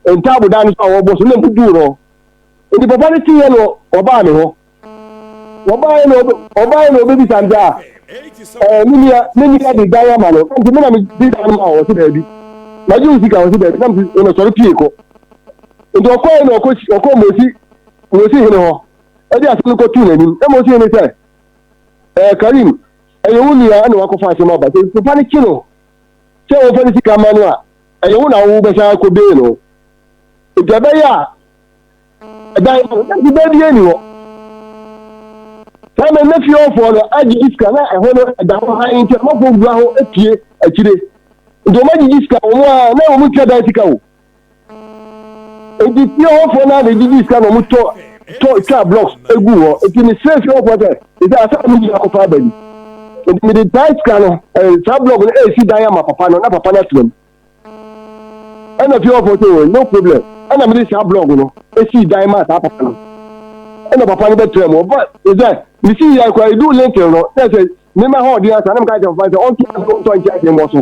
ntaabo dan no so a wɔbɔ so na mebubuu no. Nti papa no teeɛ na ɔbaa me hɔ. Wɔbaeɛ na ɔbaeɛ na ɔbɛbisa me sɛ ah ɛɛ me nua me nua de dan ama no. Nti me na mede dan no ma wɔ sɛ daabi. Magye wo sika wɔ sɛ daabi. Na mese ɛna sɔre pie kɔ. Nti ɔkɔɛ na ɔkɔ ɔkɔ Mosi Mosi hene hɔ. de asɛm no kɔtoo n'anim. Na Mose ne sɛ, Ɛɛ, Karim, ɛyɛ wo nua na wakɔfa asɛm aba. Sɛ papa no kye no sɛ wɔmfa ne sika mma no a, ɛyɛ wo na wobɛsan akɔbee no. Nti ɛbɛyɛ a ɛdan no, na sika biara nni hɔ. Saa mmerɛ na fie hɔfoɔ no agyegye sika na ɛhɔ no ɛda hɔ hann nti amanfoɔ wura hɔ pie akyire. Nti wɔn agyegye sika wɔn a na wɔn ntua dan sika o. Enti fie hɔfoɔ no ara na ɛgyegye sika na wɔtɔ tɔ twaa blocks egu hɔ. Enti mesrɛ fie hɔfoɔ sɛ, ɛsɛ asɛ a mo nyinaa kɔfa aba ni. Enti mede saa sika no, eh, saa block no ɛresi dan ama papa no na papa no atena mu. Ɛna fie hɔfoɔ sɛ, oh, no problem. Ɛna mede saa block no esii dan maa saa papa no. Ɛna papa no bɛtena mu. Ɔba, ɛsɛ, mesii dan koraa, ɛduu lintel no, na ɛsɛ Mema hɔ ɔden asa na meka kyerɛ papa sɛ ɔnto ase ɔntɔ nkyɛnse mmɔ so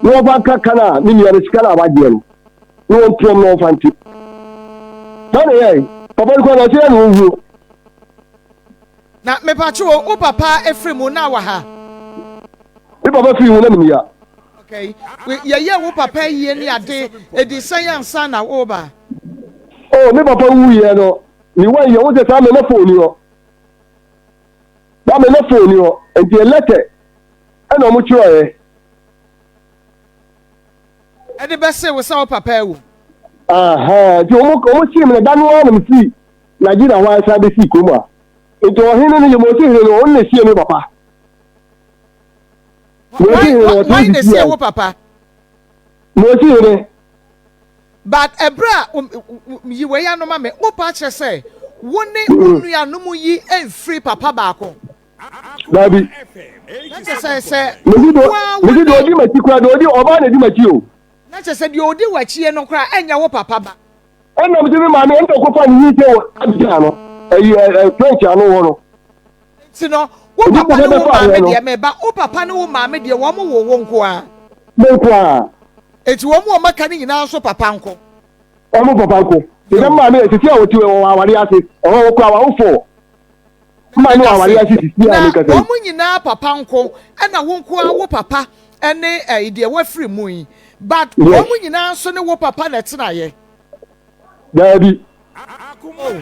na wɔmfa nka ka no a me nua no sika no a wagyeɛ no na wɔntoam na wɔmfa nte. Saa na ɛyɛe. Papa no kora na ɛsɛ na ɔwuo. Na mepatwo o, wo papa firi mu na wɔ ha? Me papa firi mu na menni ha. Okay. Yɛyɛɛ wo papa ayie ne ade, ɛdi sɛn ansa na woreba? Oh, me papa wuiɛ no, me one year, wo sɛ saa mmerɛ na phone ni hɔ. Na me ne phone ni hɔ nti lɛtɛ ɛna ɔmo twerɛeɛ. Ɛde bɛse wo sɛ wo papa awu. Ahaa nti ɔmo ɔmo see me na da no ara na me firi Nigeria hɔ ara san bɛsii kurom ha. Nti ɔhene no Yemosi hene no ɔno na esie me papa. Mosi hene no ɔte Hwan na esie wo papa? Mosi hene. But ɛberɛ a, yi wei ano ma me, wopɛ akyerɛ sɛ wo ne wo nuanom yi mfiri papa baako? Daabi. Na kyerɛ sɛ sɛ Mesi wo ara wo mesi ne. deɛ ɔdi m'akyi koraa deɛ ɔdi ɔbaa na ɛdi m'akyi o. Na kyerɛ sɛ deɛ ɔdi w'akyie no koraa ɛnyɛ wo papa ba. Ɛna mese me maame ɛna ɔkɔfa ne nyinsɛn wɔ Abidjan no ɛyi ɛ ɛ French ano hɔ no. Nti no wo Nti papa papa ne wo bɛfa maame yɛ no. deɛ meba wo papa ne wo maame deɛ wɔn wo wo nko ara. Me nko ara. Nti wɔn a wɔaka no nyinaa nso papa nko. Wɔn papa nko. Te sɛ maame yɛ sisi a wɔte wɔ aware ase ɛhɔ wɔkura w'awofoɔ. Maame wɔ aware ase sisi a Na mekasa yi. wɔn nyinaa papa nko ɛna wo nko ara wo papa ɛne ɛyi deɛ wafiri mu yi but Yes. wɔn nyinaa nso ne wo papa na ɛtenaeɛ. Daabi. Oh,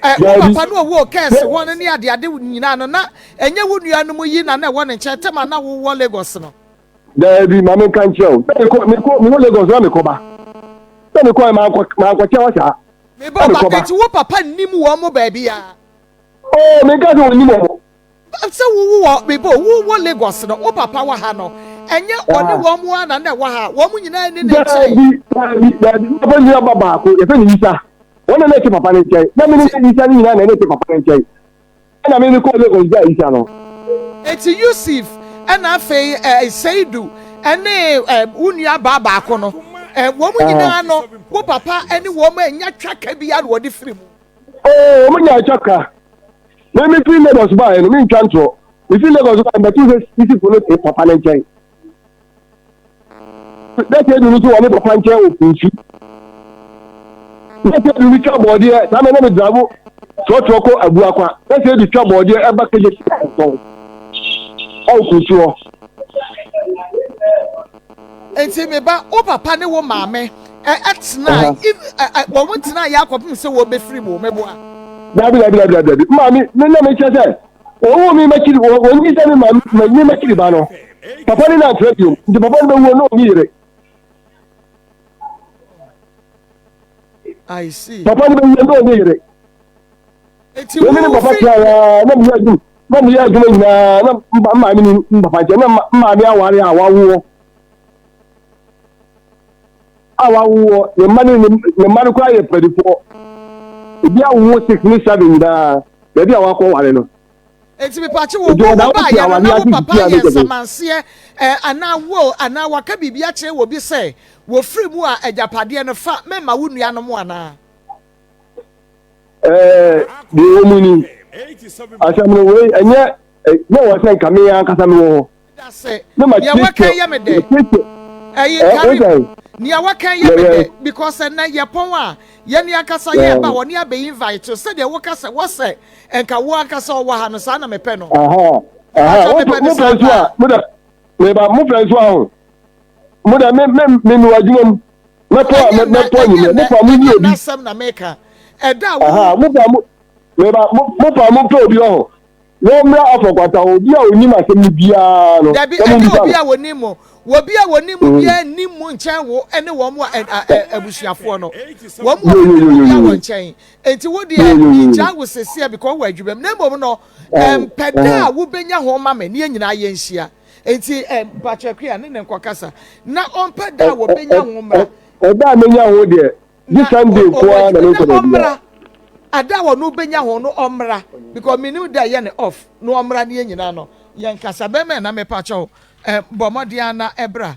ɛ wo Daabi. papa no ɔwɔ kɛse hɔ no ne adeade nyinaa no na ɛnyɛ wo nuanom yi na na ɛwɔ ne nkyɛn tɛm a na wowɔ Lagos no. Daabi, ma menka nkyerɛ wo. Sɛ mekɔ mekɔ mewɔ Lagos na mekɔba. Sɛ mekɔɛ mankɔ mankɔkyɛ hɔ saa. Mebɔ Na ba mekɔba. eti wo papa nnim wɔn mo baabiara. Oh, menka sɛ wɔnnim wɔn. Sɛ wo wɔ mebɔ wo wɔ Lagos no wo papa wɔ ha no ɛnyɛ ɔne Ah. wɔn mo ara na na ɛwɔ ha wɔn mo nyinaa nni ne nkyɛn. Daabi, daabi, daabi. Me papa nua ba baako, yɛfrɛ no Yisa. Wɔn na na ɛte papa no nkyɛn. Na me ne Yisa no nyinaa na na ɛte papa no nkyɛn. Ɛna me mekɔɔ Lagos gyaa Isa no. Enti Yusuf ɛna afei eh, Seidu ɛne eh, wo nua baa baako no eh, wɔn nyinaa no wo papa ɛne wɔn annya twaka biara na wɔde firi mu. Oo, wɔn nyaa twaka. Me me firi Lagos baeɛ no, mentwa ntorɔ. Me firi Lagos baeɛ no, bɛtoo sɛ Yusuf no te papa no nkyɛn. Na Seidu no nso wɔ ne papa nkyɛn wɔ Kunsu. Na Seidu no twa bɔɔdeɛ, saa mmerɛ na me drive trɔtrɔ kɔ Abuakwa. Na Seidu twa bɔɔdeɛ ɛba Kegye tɔn ɛwɔ Kunsu hɔ. Nti me ba, wo papa ne wo maame ɛtena, wɔn tena yɛ akɔpem sɛ wɔbɛfiri mu, meboa? Dabi, dabi, dabi, dabi, dabi. Maame, me na mekyerɛ sɛ, wɔwoo me m'akyiri, wɔnyi sɛ me maame, me m'akyiri ba no. Papa no na antra bio, nti papa no bɛwuo na ɔnni yere. I see. Papa no bɛwuo na ɔnni yere. Eti Meme ne wo papa fi tena yaa na meyɛ adwuma na meyɛ adwuma nyinaa na maame ne papa nkyɛn na maame aware a wawoɔ a wawoɔ ne mma ne ne mma no koraa yɛ mpanyinfoɔ ebi awoɔ six ne seven nyinaa baabi a wakɔ ware no. Enti mepakye wo, wo wo baayɛ no na wo papa ayɛ nsamanseɛ eh, anaa will anaa waka biribi akyerɛ wɔ bi sɛ wɔfiri mu a agyapadeɛ no fa mema wo nuanom anaa? Ɛɛ, deɛ ɛwɔ mu ni, asɛm no wei ɛnyɛ na wɔ sɛ nka me ankasa mewɔ hɔ. Dase. Na ma Nea waka yɛ me dɛ. Ɛyi Eh, Karim, wosɛn? nea waka yɛ me dɛ because ɛnɛ yɛ pɔn a yɛne ankasa yɛ ba wɔne abɛ invite wo sɛdeɛ woka sɛ wɔsɛ nka wo ankasa ɔwɔ ha no saa na mepɛ no. Aha, aha, Mepakyɛ wo mepɛ no mo saa fɛ nso a, paa. mo dɛ, meba mo fɛ nso a ho, mo dɛ me me me me wɔ adwuma mu, mɛpɔ a Ɛnyɛ nnɛ, mɛpɔ ɛnyɛ anwummerɛ, mo nnɛ, fa mo ɛnyɛ nyi nnɛ obi. asɛm na meka. Ɛda a Aha, wo mo fa mo, meba mo mo fa mo pɛ obi wɔ hɔ. Wɔmmra afɔkwata hɔ, obi a onim asɛm no biara no, Dabi, na ɛnyɛ mommisa obi no. a wɔnim mo. Obi a wɔnim mo biara nnim mo nkyɛn wo ne wɔn a abusuafoɔ no. Wɔn a wɔnim mo biara wɔ nkyɛn. Enti wo deɛ, megyaa wo seseɛ because wowɔ adwuma mu. Na mmom no, mpɛ da a wobɛnya ho ma me na yɛn nyinaa yɛnhyia. Enti mpakyɛ Akua ne ne nkɔkasa na ɔmpɛ da a wɔbɛnya ho mmra. Ɛda a menya ho deɛ, gye Sunday nko ara na menkɔ baabiara. Ada a ɔno bɛnya ho no ɔmmra because menim da ɛyɛ ne off na ɔmmra ne yɛn nyinaa no yɛnkasa. Bɛmɛ na mepakyɛw bɔ mmɔden ara na ɛbra.